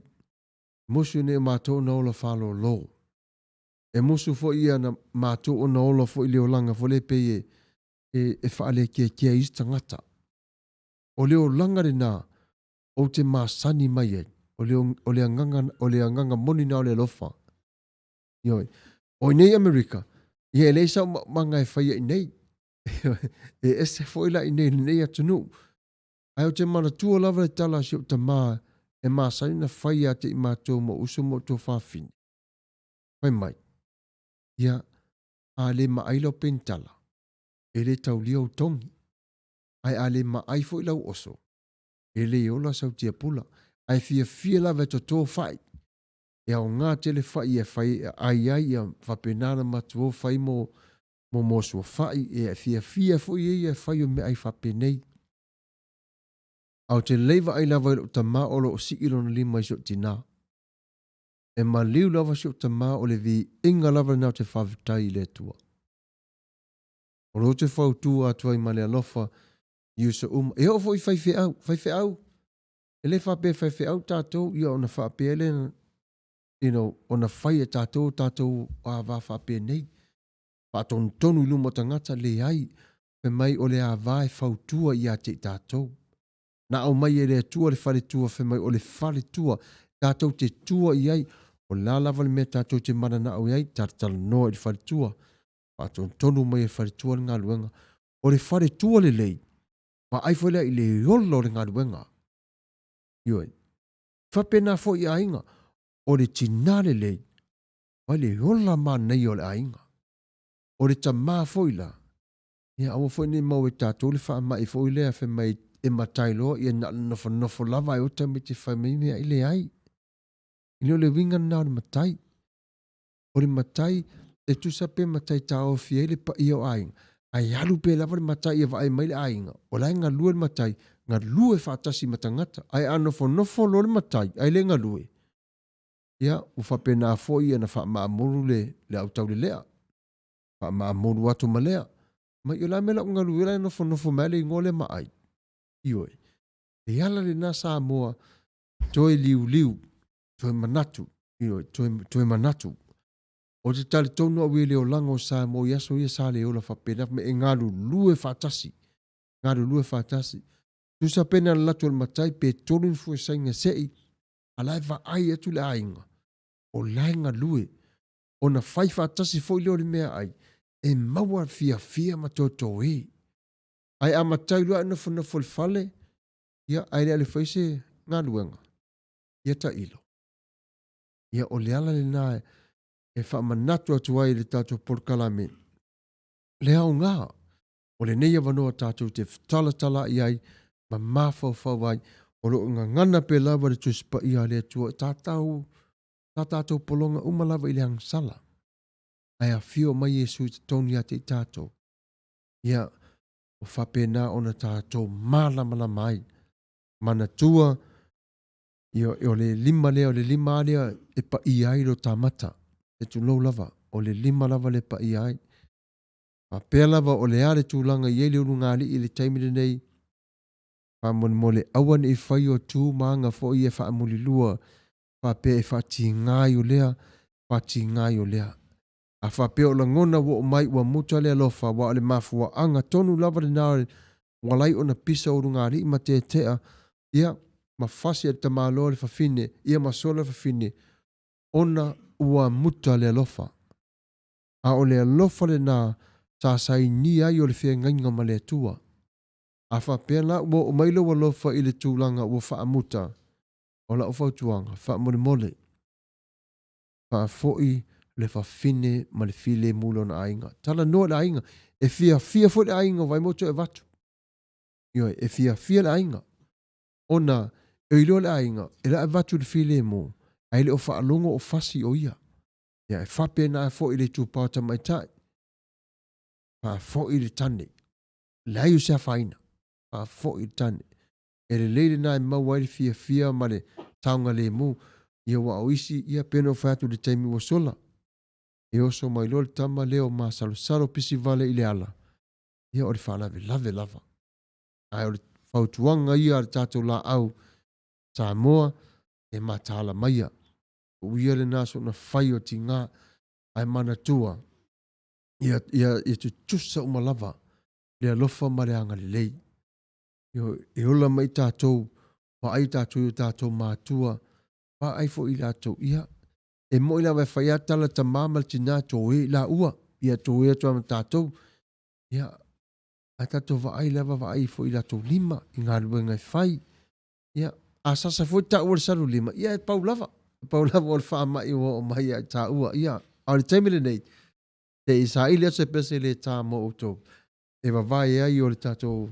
musu nei o matou ona ola faalolo. E musu foi ia na matou ona ola foi i le olaga foi lea pei e, e, e faalekeakea i isi tagata. O le olaga lena ou te masani mai ai, o le, o le agaga, o le agaga moni na o le alofa. Ioe. O inei Amerika, ia e leai sau maumaga e faia i nei. E ese foi la i nei lenei atunuu. Ae ou te manatua lava le tala a si ou tamā e masani ona fai ia te i matou ma uso ma outou fafine. Fai mai, ia, a le maai lau penitala, e le taulia ou togi. Ae a le maai foi lau oso, e le ola sau tiapula. Ae fiafia lava e toto fai. E aoga tele fai e fai e ai ai ia faapena ona matou fai mo mo moa fai e fiafia foi e ia e fai o meaai faapenei. Ae ou te lelei vaai lava i lou tamā o lo o sii lona lima i si ou tinā. E maliu lava si ou tamā o le viiga lava lena ou te faafetai i le Atua. O lea ou te fautua atu ai ma le alofa i uso uma. E oo foi i faifeau, faifeau, e le faapea faifeau tatou ia ona faapea lea, you know, ona fai e tatou tatou ava faapenei. Faatonutonu i luma o tagata, leai, fai mai o le ava e fautua ia te i tatou. Na aumai e le Atua le faletua, fai mai o le faletua tatou te tua i ai, o le a lava le mea tatou te mananao i ai, talatalanoa i le faletua, faatonutonu mai e le faletua le galuega. O le faletua lelei, vaai foi lea i le ola o le galuega. Ioe. Faapena foi i aiga, o le tinā lelei, vai le ola manaia o le aiga. O le tamā foi la, ia aua foi ne i maua e tatou le faamai foi lea fai mai e matai loa ia na o le nofonofo lava ae ota mai te fai mai mea e leai. E le o le uiga lena o le matai. O le matai e tusa pe matai taofi ai le paia o aiga. Ae alu pea lava le matai e vaai mai le aiga, o la e galue le matai, galue faatasi ma tagata. Ae a nofonofo loa le matai ae le galue, ia, ua faapena foi ona faamaamulu le, le autaulelea. Faamaamulu atu ma lea. Mai o le a mea la u galue la e nofonofo mai le igoa lea ma ai. Ioe. E ala lena Samoa, toe liuliu, toe manatu, ioe, toe, toe manatu. Ou te talitonu au i le olaga o Samoa i aso ia sa le ola faapena me e galulue faatasi. Galulue faatasi. Tusa pe na alu atu o le matai pe tolu ni fuesaina se'i, a la e vaai atu le aiga, o la e galue. Ona fai faatasi foi lea o le meaai, e maua fiafia ma totoē. Ae a matai loa ae nofonofo i le fale, ia ae le o le fai se galuega, ia tailo. Ia o le ala lena e faamanatu atu ai i le tatou polokalame le aoga o lenei avanoa tatou te fetalatala'i ai ma mafaufau ai. O lo o gagana pea lava le Tusi Paia a le Atua i tatau tā tātou pologa uma lava i le agasala. Ae afio mai Iesu i totonu ia te i tātou. Ia, ua faapena ona tātou mālamalama ai. Manatua, Ia, o le lima lea, o le lima lava lea e paia ai lo ta mata. E tulou lava, o le lima lava lea e paia ai. Faapea lava o le a le tulaga i ai le ulugalii i le taimi lenei, faamolemole aua ne i fai o tu ma aga foi ia faamulilua faapea e faatiga ai o lea, faatiga ai o lea. A faapea o lagona ua oo mai ua muta le alofa, aua o le mafuaaga tonu lava lena ua ala ai ona pisa ulugalii ma tetea, ia, ma fasi e le tamaloa le fafine, ia ma sola le fafine, ona ua muta le alofa. A o le alofa lena sa sainia ai o le feagaiga ma le Atua. A faapea la ua oo mai lou alofa i le tulaga ua faamuta, o lau fautuaga, faamolemole, faafoi le fafine ma le filemu i lona aiga. Talanoa i le aiga. E fiafia foi le aiga o Vaimoso e avatu. Ioe, e fiafia le aiga. Ona e iloa le aiga, e le avatu le filemu, ae le o faalogo o fasi o ia. Ia, e faapena foi i le itupa o tamaitai. Faafoi le tane. Leai o se afaina. Faafoi le tane. E lelei lena e maua ai le fiafia ma le saogalemu. Ia aua o isi, ia pei ona ou fai atu i le taimi ua sola, e oso mai loa le tama lea o masalosalo pisi vale i le ala, ia o le faalavelave lava. Ae o le fautuaga ia a le tatou laau Samoa, e mataala maia. O ia lena soona fai o tiga, ae manatua, ia, ia, ia tutusa uma lava le alofa ma le agalelei. E ola mai tatou, vaai tatou i o tatou matua, vaai foi i latou, ia, e moi lava e fai a tala tama ma le tina, toe i laua, ia toe atu ma tatou, ia, ae tatou vaai lava, vaai foi i latou lima, i galuega e fai, ia, a sasa foi taua le salu lima, ia e pau lava, e pau lava o le faamai ua oo mai ia i taua, ia, a o le taimi lenei, se i saili atu se pese le tā mo outou, e vavae ai o le tatou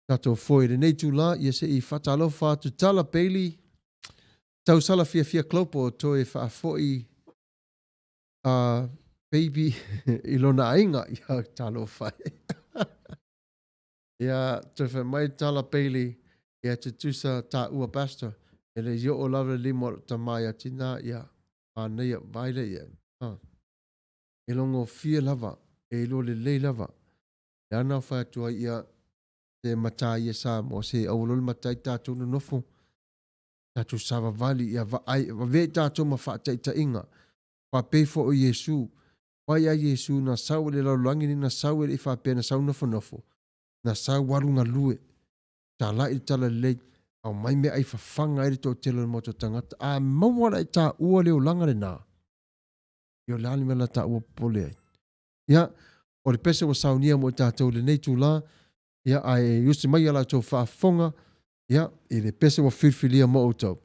tatou foe i lenei itula, ia se i faatalofa atu Tala Bailey, tausala fiafia Klopo toe faafoi a baby i lona aiga, ia talofa e. Ia toe fai mai Tala Bailey, ia tutusa taua Pastor, e le i oo lava le lima o lou tama ia tina, ia manaia, vaai lea i ai. Ha. E logofie lava, e iloa lelei lava. Le ana o fai atu ai ia se matā ia Samoa, se aua loa le matai tatou nonofo, tatou savavali, ia vaai, avea i tatou ma faataitaiga. Faapei foi o Iesu, vai a Iesu na sau i le lalolagi nei, na sau e le i faapea na sau nofonofo, na sau alu galue, talai le talalelei, aumai meaai fafaga ai le toatele o le maota tagata. A maua la e taua le olaga lena, Ia o le a le mea la taua popole ai. Ia, o le pese ua saunia mo i tatou i lenei itula, ia, ae usi mai a la outou faafofoga, ia, i le pese ua filifilia mo outou.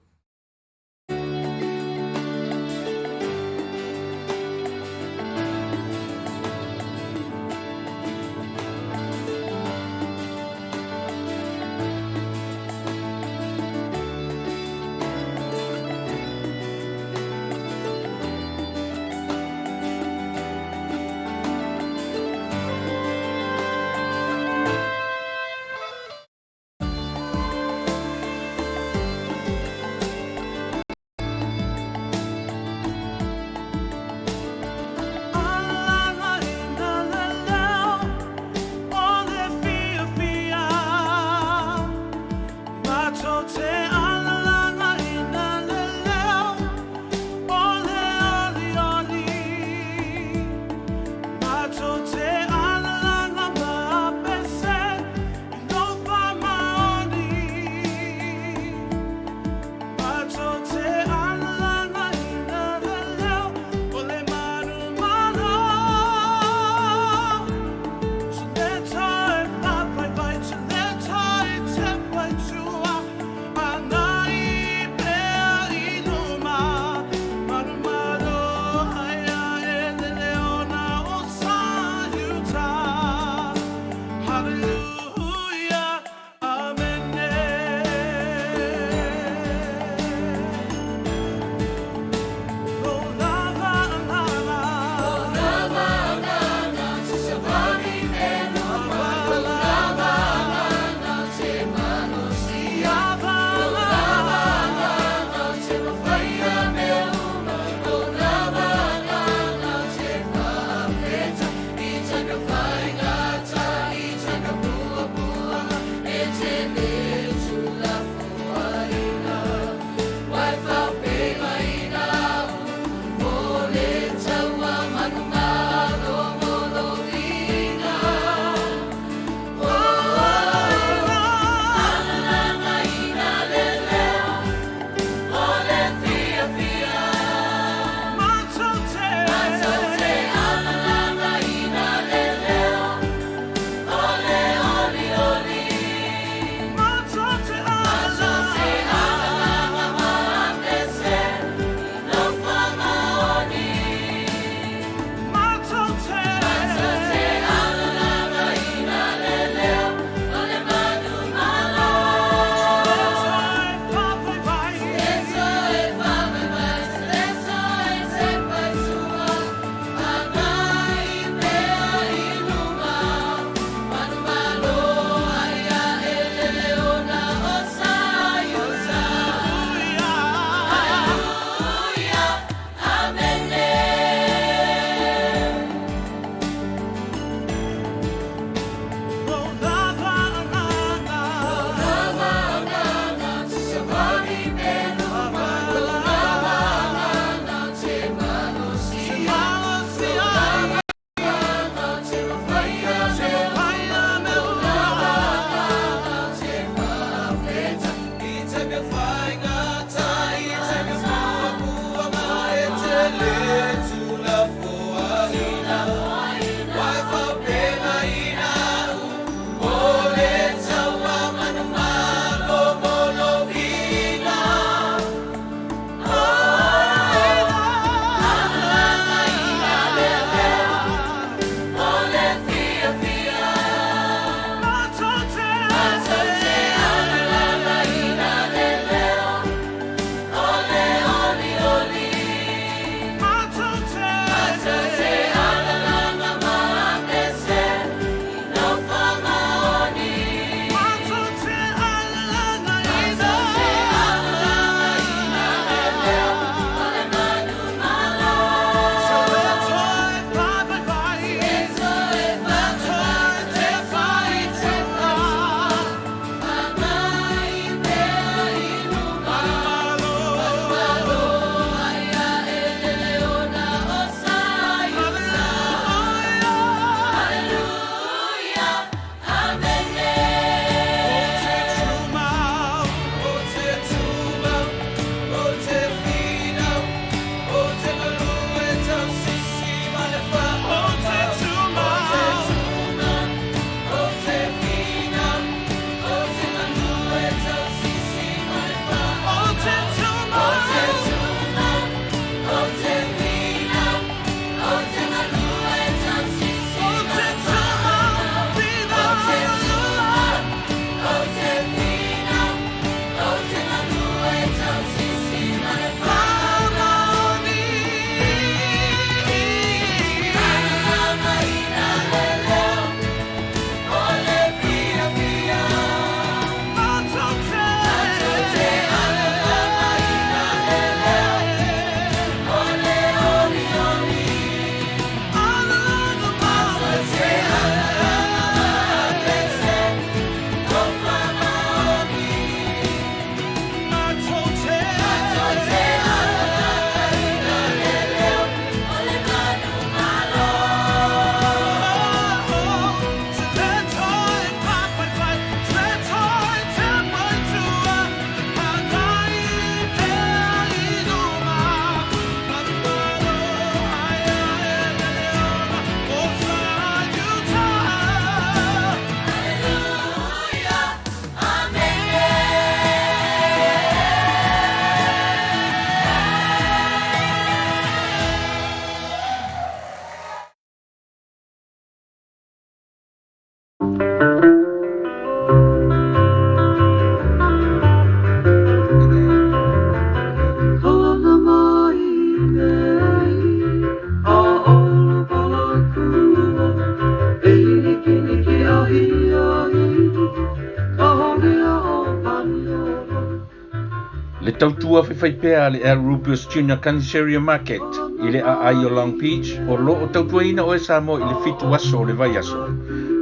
Le tautua faifaipea a le Al Rubius Junior Caniceria Market i le aai o Long Beach o lo o tautuaina oe Samoa i le 7 aso o le vaiaso.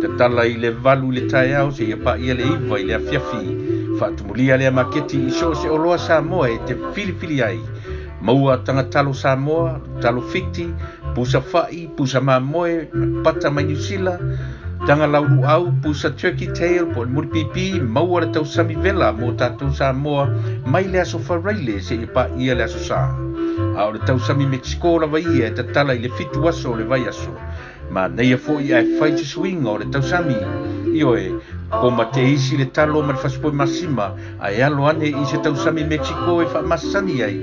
Tatala i le 8 i le taeao seia paia le 9 i le afiafi. Faatumulia lea maketi i so o se oloa Samoa e te filifili ai. Maua taga talo Samoa, talo Fiti, pusa fa'i, pusa mamoe, pata mai Niu Sila, taga lauluau, pusa turkey tail po o le mulipipi, maua le tausami vela mo tatou Samoa mai le aso Faraile seia paia le aso Sa. A o le tausami Mexico lava ia e tatala i le 7 aso o le vaiaso. Manaia foi ae fai se suiga o le tausami. Ioe, koma te isi le talo ma le fasipoe masima ae alo ane i se tausami Mexico e faamasani ai.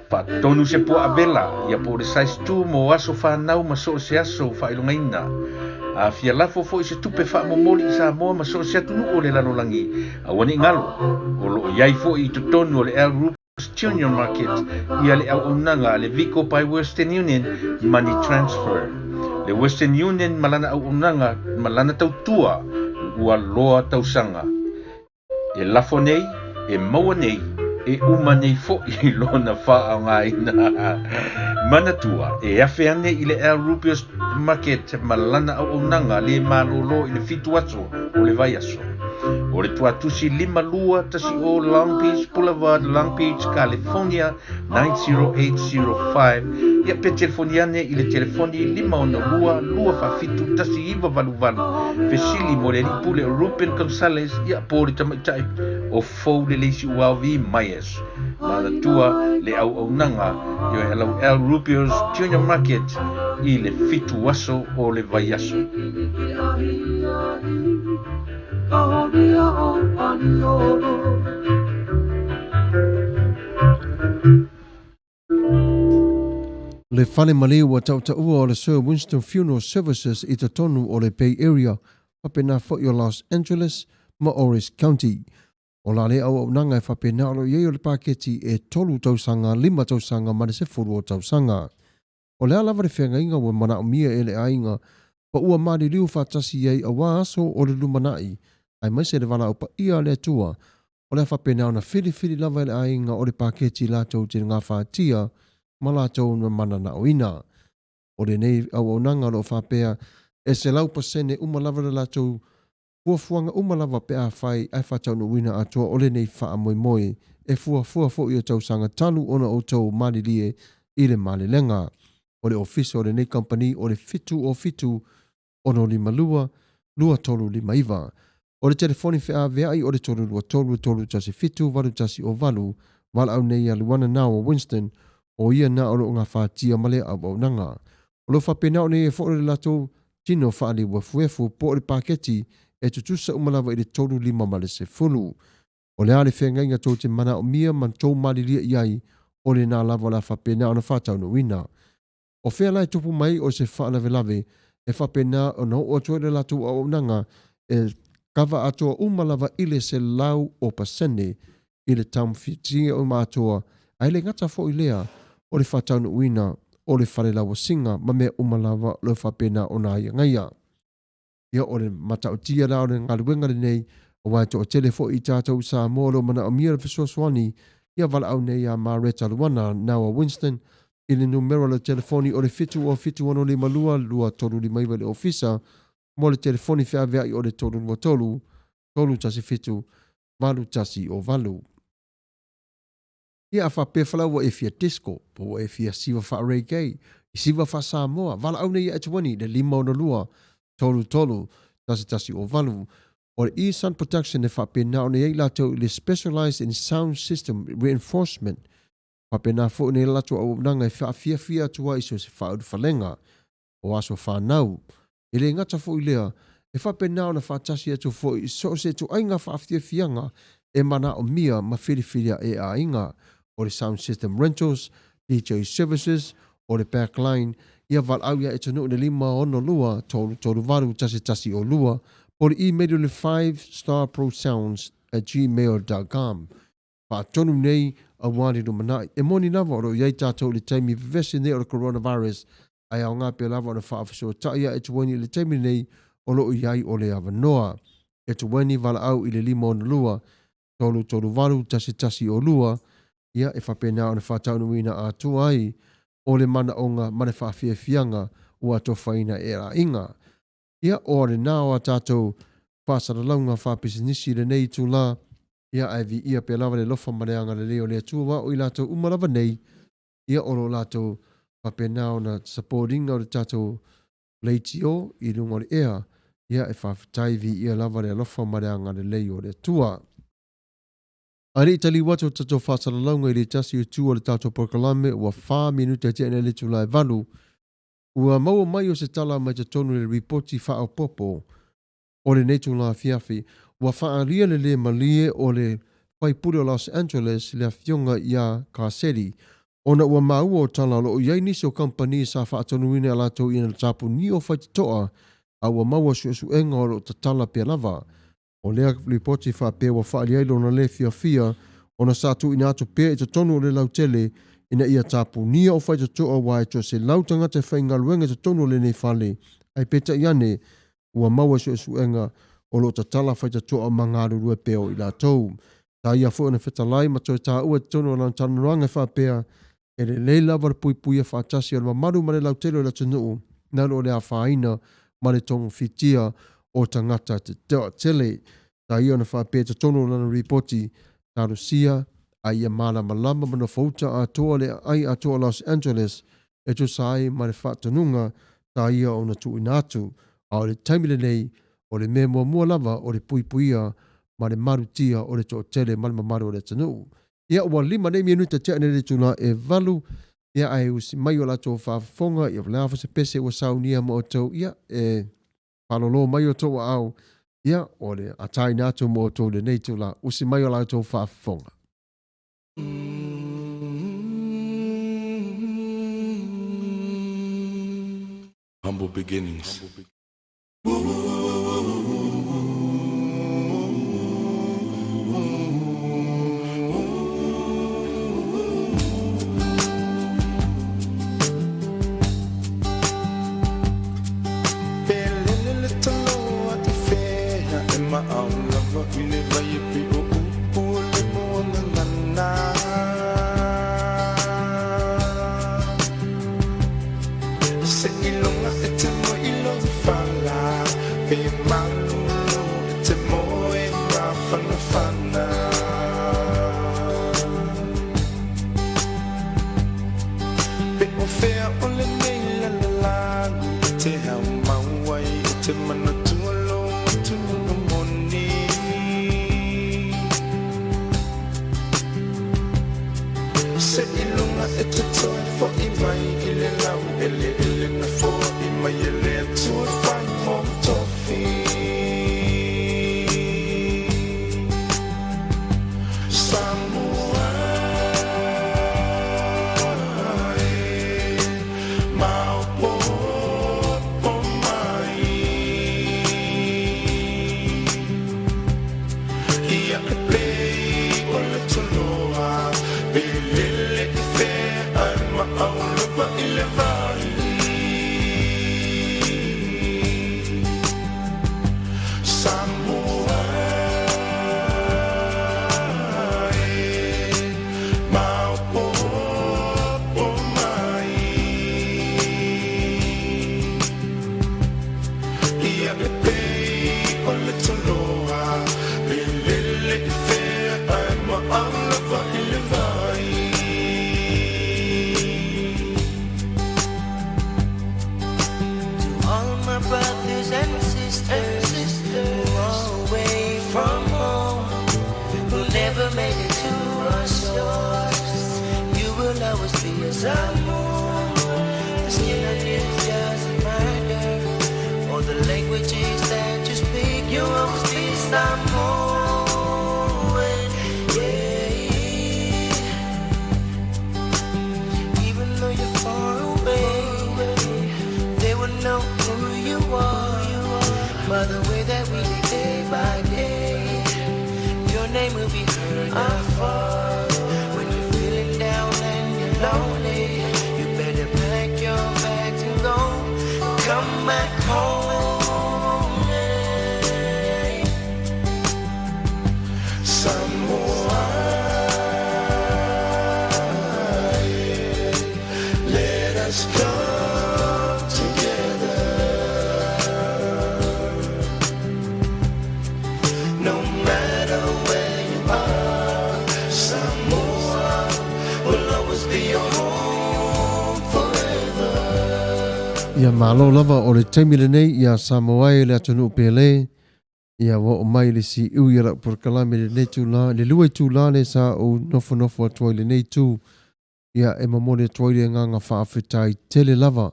Faatonu se puaa vela, ia po o le size 2 mo aso whanau ma so o se aso faailogaina. A fia lafo foi se tupe faamomoli i Samoa ma so o se atunuu o le lalolagi, aua ne i galo, o loo iai foi i totonu o le Al Rubius Junior Market ia le auaunaga a le Vico by Western Union Money Transfer. Le Western Union ma lana auaunaga ma lana tautua ua loa tausaga. E lafo nei, e maua nei, e uma nei fo'i lona faaaogaina. Manatua, e afe ane i le Al Rubius Market ma lana auaunaga le malōlō i le 7 aso o le vaiaso. O le tuatusi 5210 Long Beach Boulevard, Long Beach, California 90805. Ia pe telefoni ane i le telefoni 562 247 1988. Fesili mo le alii pule o Ruben Gonzales ia po o le tamaitai o Fou le Leisi Uaovi Myers. Manatua le auaunaga ioe alau Al Rubio's Junior Market i le fitu aso o le vaiaso. Le fale maliu ua tautaua o le Sir Winston Funeral Services i totonu o le Bay Area, faapena foi o Los Angeles ma Orange County. O la lea auaunaga e faapena o lo o i ai o le paketi e tolu tausaga, lima tausaga ma le sefulu o tausaga. O le a lava le feagaiga ua manaomia e le aiga pa ua maliliu faatasi i ai aua aso o le lumanai aemaise le valaau paia a le Atua, o le a faapena ona filifili lava e le aiga o le paketi latou te gafatia ma latou na mananaoina. O lenei auaunaga o lo o faapea e 100% uma lava le latou fuafuaga uma lava pe afai ae faataunuuina atoa o lenei faamoemoe e fuafua foi o tausaga talu ona outou malilie i le malelega. O le ofisa o lenei kamupani o le 707 652 2359. O le telefoni feaveai o le 323 317 8108, valaau nei ia Luana Nawa Winston, o ia na o lo o gafatia ma lea auaunaga. O lo o faapena ona i ai foi le latou tino faaliuefuefu po o le paketi e tutusa uma lava i le 3, 5 ma le 10. O le a le feagaiga tou te manaomia ma tou malilie i ai, o lena lava o le a faapena ona faataunuuina. O fea la e tupu mai o se faalavelave e faapena ona oo atu ai le latou auaunaga e kava atoa uma lava i le 100% i le taumafitiga uma atoa, ae le gata foi lea o le faataunuuina o le fale lauasiga ma mea uma lava o lo o faapena ona aiagaia. Ia o le matautia la o le galuega lenei, aua e toatele foi i tatou i Samoa o lo o manaomia le fesoasoani, ia valaau nei ia Mareta Luana Nawa Winston i le numera o le telefoni o le 707 652 2359 i le ofisa mo le telefoni feaveai o le 323 317 8108. Ia a faapea falau ua e fia disco, po ua e fia siva faa-reggae, siva faa-Samoa, valaau nei ia Etuani i le 562 33 1108. O le E-Sun Production e faapena ona i ai latou i le Specialized in Sound System Reinforcement. Faapena foi ona i ai latou auaunaga e faafiafia atu ai i so o se faaulufalega o aso fanau. E le gata foi i lea, e faapena ona faatasi atu foi i so o se ituaiga faafiafiaga e manaomia ma filifilia e aiga, o le Sound System Rentals, DJ Services, o le Backline, ia valaau ia Etanuu i le 562 338 1102 po o le email i le 5starprosounds@gmail.com. Faatonu nei aua le lumanai. E moni lava o lo o i ai tatou i le taimi vevesi nei o le coronavirus, ae aoga pea lava ona faafesootai ia Etueni i le taimi nei o lo o i ai o le avanoa. Etueni valaau i le 562 338 1102, ia e faapena ona faataunuuina atoa ai o le manaoga ma le faafiafiaga ua atofaina e aiga. Ia, o lena o a tatou faasalalauga faapisinisi i lenei itulā, ia, ae viia pea lava le alofa ma le agalelei o le Atua aua o i latou uma lava nei, ia, o lo o latou faapena ona support ina o le tatou leitio i luga o le ea, ia, e faafetai viia lava le alofa ma le agalelei o le Atua. Ae le i taliu atu o tatou faasalalauga i le tasi o itu o le tatou polokalame, ua fa minute e tea nei le itula e valu, Ua maua mai o se tala mai totonu i le ripoti faaopoopo o lenei itula afiafi, ua faaalia le le malie o le faipule o Los Angeles le afioga ia Garcetti ona ua maua o tala o lo o i ai nisi o kamupani sa faatonuina e latou ina tapunia o faitotoa a ua maua suesuega o lo o tatala pea lava. O lea lipoti faapea ua faaali ai lona le fiafia ona sa tuuina atu pea i totonu o le lautele ina ia tapunia o faitotoa aua e toe 100 tagata e faigaluega i totonu o lenei fale, ae peitai ane ua maua i suesuega o lo o tatala faitotoa ma galulue pea o i latou. Sa ia foi ona fetalai ma toe taua i totonu o lana talanoaga e faapea, e lelei lava le puipuia faatasi o le mamalu ma le lautele o le atunuu nalo o le afaina ma le togofitia o tagata toatele. Sa ia ona faapea i totonu o lana ripoti, Talosia a ia malamalama ma nofouta atoa le aai atoa o Los Angeles e tusa ai ma le faatonuga sa ia ona tuuina atu, a o le taimi lenei, o le mea muamua lava o le puipuia ma le malutia o le toatele ma le mamalu o le atunuu. Ia, ua 5 nei minute tea nei le itula e 8, ia ae usi mai o latou faafofoga, ia o le a foi se pese ua saunia ma outou, ia e faalolo mai outou aao, ia o le ataina atu mo outou lenei itula, usi mai o latou faafofoga. Humble beginnings. Pelele le taloa i fea e maau lava i le vai e pe o upu o le moagagana. Se ilonga e te mo i lo fala, pe malulu e te moe mafanafana. Pe o fea o lenei lalolagi e te hau mau ai e te manatua lo atunuu moni. Se ilonga e te toe fo'i mai i le lau eleele na fo'i mai e le Atua e fai mo tofi. Samoa e, maopoopo mai. Ia e pei o le toloa, pe lele i fea ai maau lava i le vai. Samoa e, maopoopo mai. Ia e pei o le toloa, pe lele i fea ai maau lava i le vai. To all my brothers and sisters who are away from home, who never made it to our shores, you will always be a Samoan. The skin on you doesn't matter, or the languages that you speak, you will always be Samoan. Yeah. Even though you're far away, they will know who you are by the way that we live day by day. Your name will be heard afar. When you're feeling down and you're lonely, you better pack your bags and go. Come back home. Yeah. Samoa, let us come together. No matter where you are, Samoa will always be your home forever. Ia malo lava o le taimi lenei ia Samoa e le atunuu pele. Ia ua oo mai le siu ia lau polokalame lenei itula, le 2 itula lea sa ou nofonofo atu ai lenei itu. Ia e momoli atu ai le agaga faafetai tele lava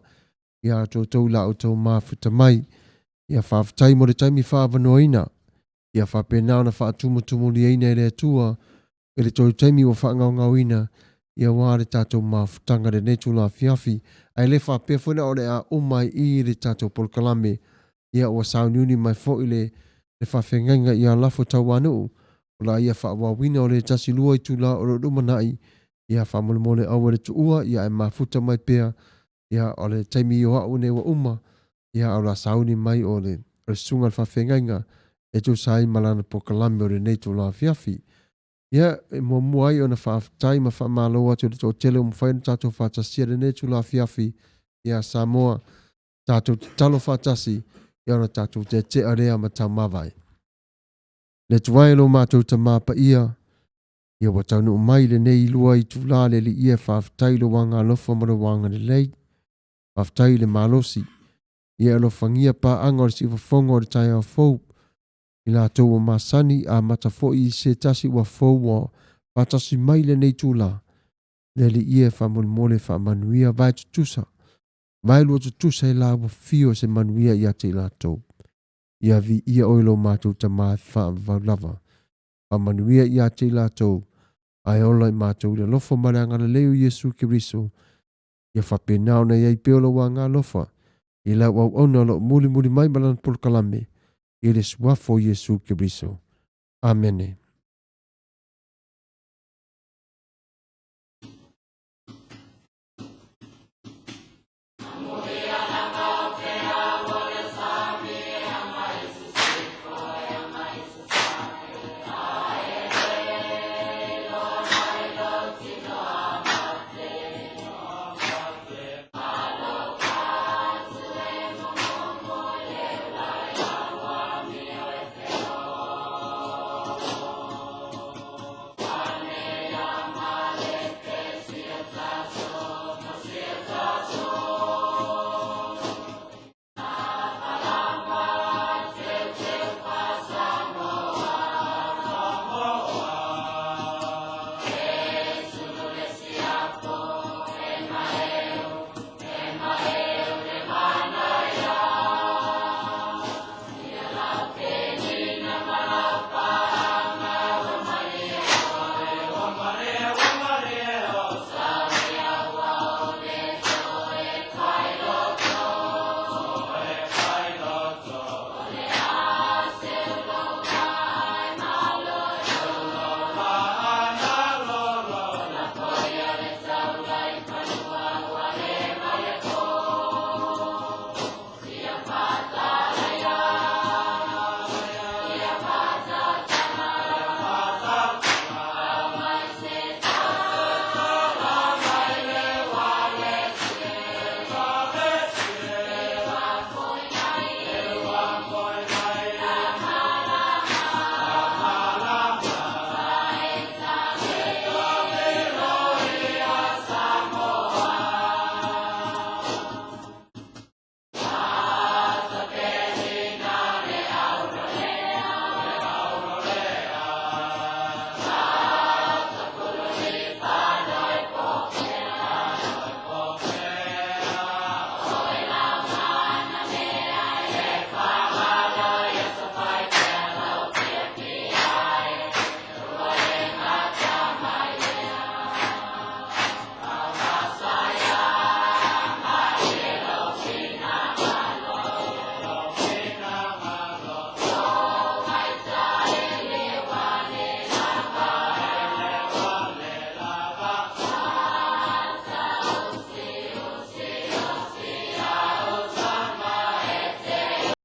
ia outou la outou mafuta mai. Ia faafetai mo le taimi faaavanoaina. Ia faapena ona faatumutumuluiaina e le Atua i le tou taimi ua faagaogaoina ia aua le tatou mafutaga lenei itula afiafi. Ae le faapea foi na o le a uma ai i le tatou polokalame. Ia ua sauniuni mai foi le le faafeagaiga ia Lafo Tauanuu o la ia faaauauina o le tasi lua itula o lo o lumanai. Ia faamolemole aua le tuua ia ae mafuta mai pea. Ia o le taimi o au nei ua uma. Ia o la sauni mai o le o le susuga le faafeagaiga e tusa ai ma lana polokalame o lenei itula afiafi. Ia e muamua ai ona faafetai ma faamalo atu i le toatele ua mafai ona tatou faatasia lenei itula afiafi ia Samoa. Tatou tatalo faatasi ia ona tatou tetea lea ma taumavae. Le Atua e lo matou Tamā Paia, ia ua taunuu mai lenei lua itulā le Alii e faafetai i lou agaalofa ma lou agalelei. Faafetai i le malosi. Ia e alofagia paaga o le siufofoga o le taeao fou, i latou ua masani, amata foi i se tasi ua fou ua faatasi mai i lenei itulā. Le Alii e faamolemole faamanuia vae tutusa, vae lua tutusa i la ua fio se manuia ia te i latou. Ia viia oe lo matou Tamā e faavavau lava. Faamanuia ia te i latou, ae ola i matou i le alofa ma le agalelei o Iesu Keriso. Ia faapena ona i ai pea o lou agaalofa i lau auauna o lo o mulimuli mai ma lana polokalame i le suafa o Iesu Keriso. Amene.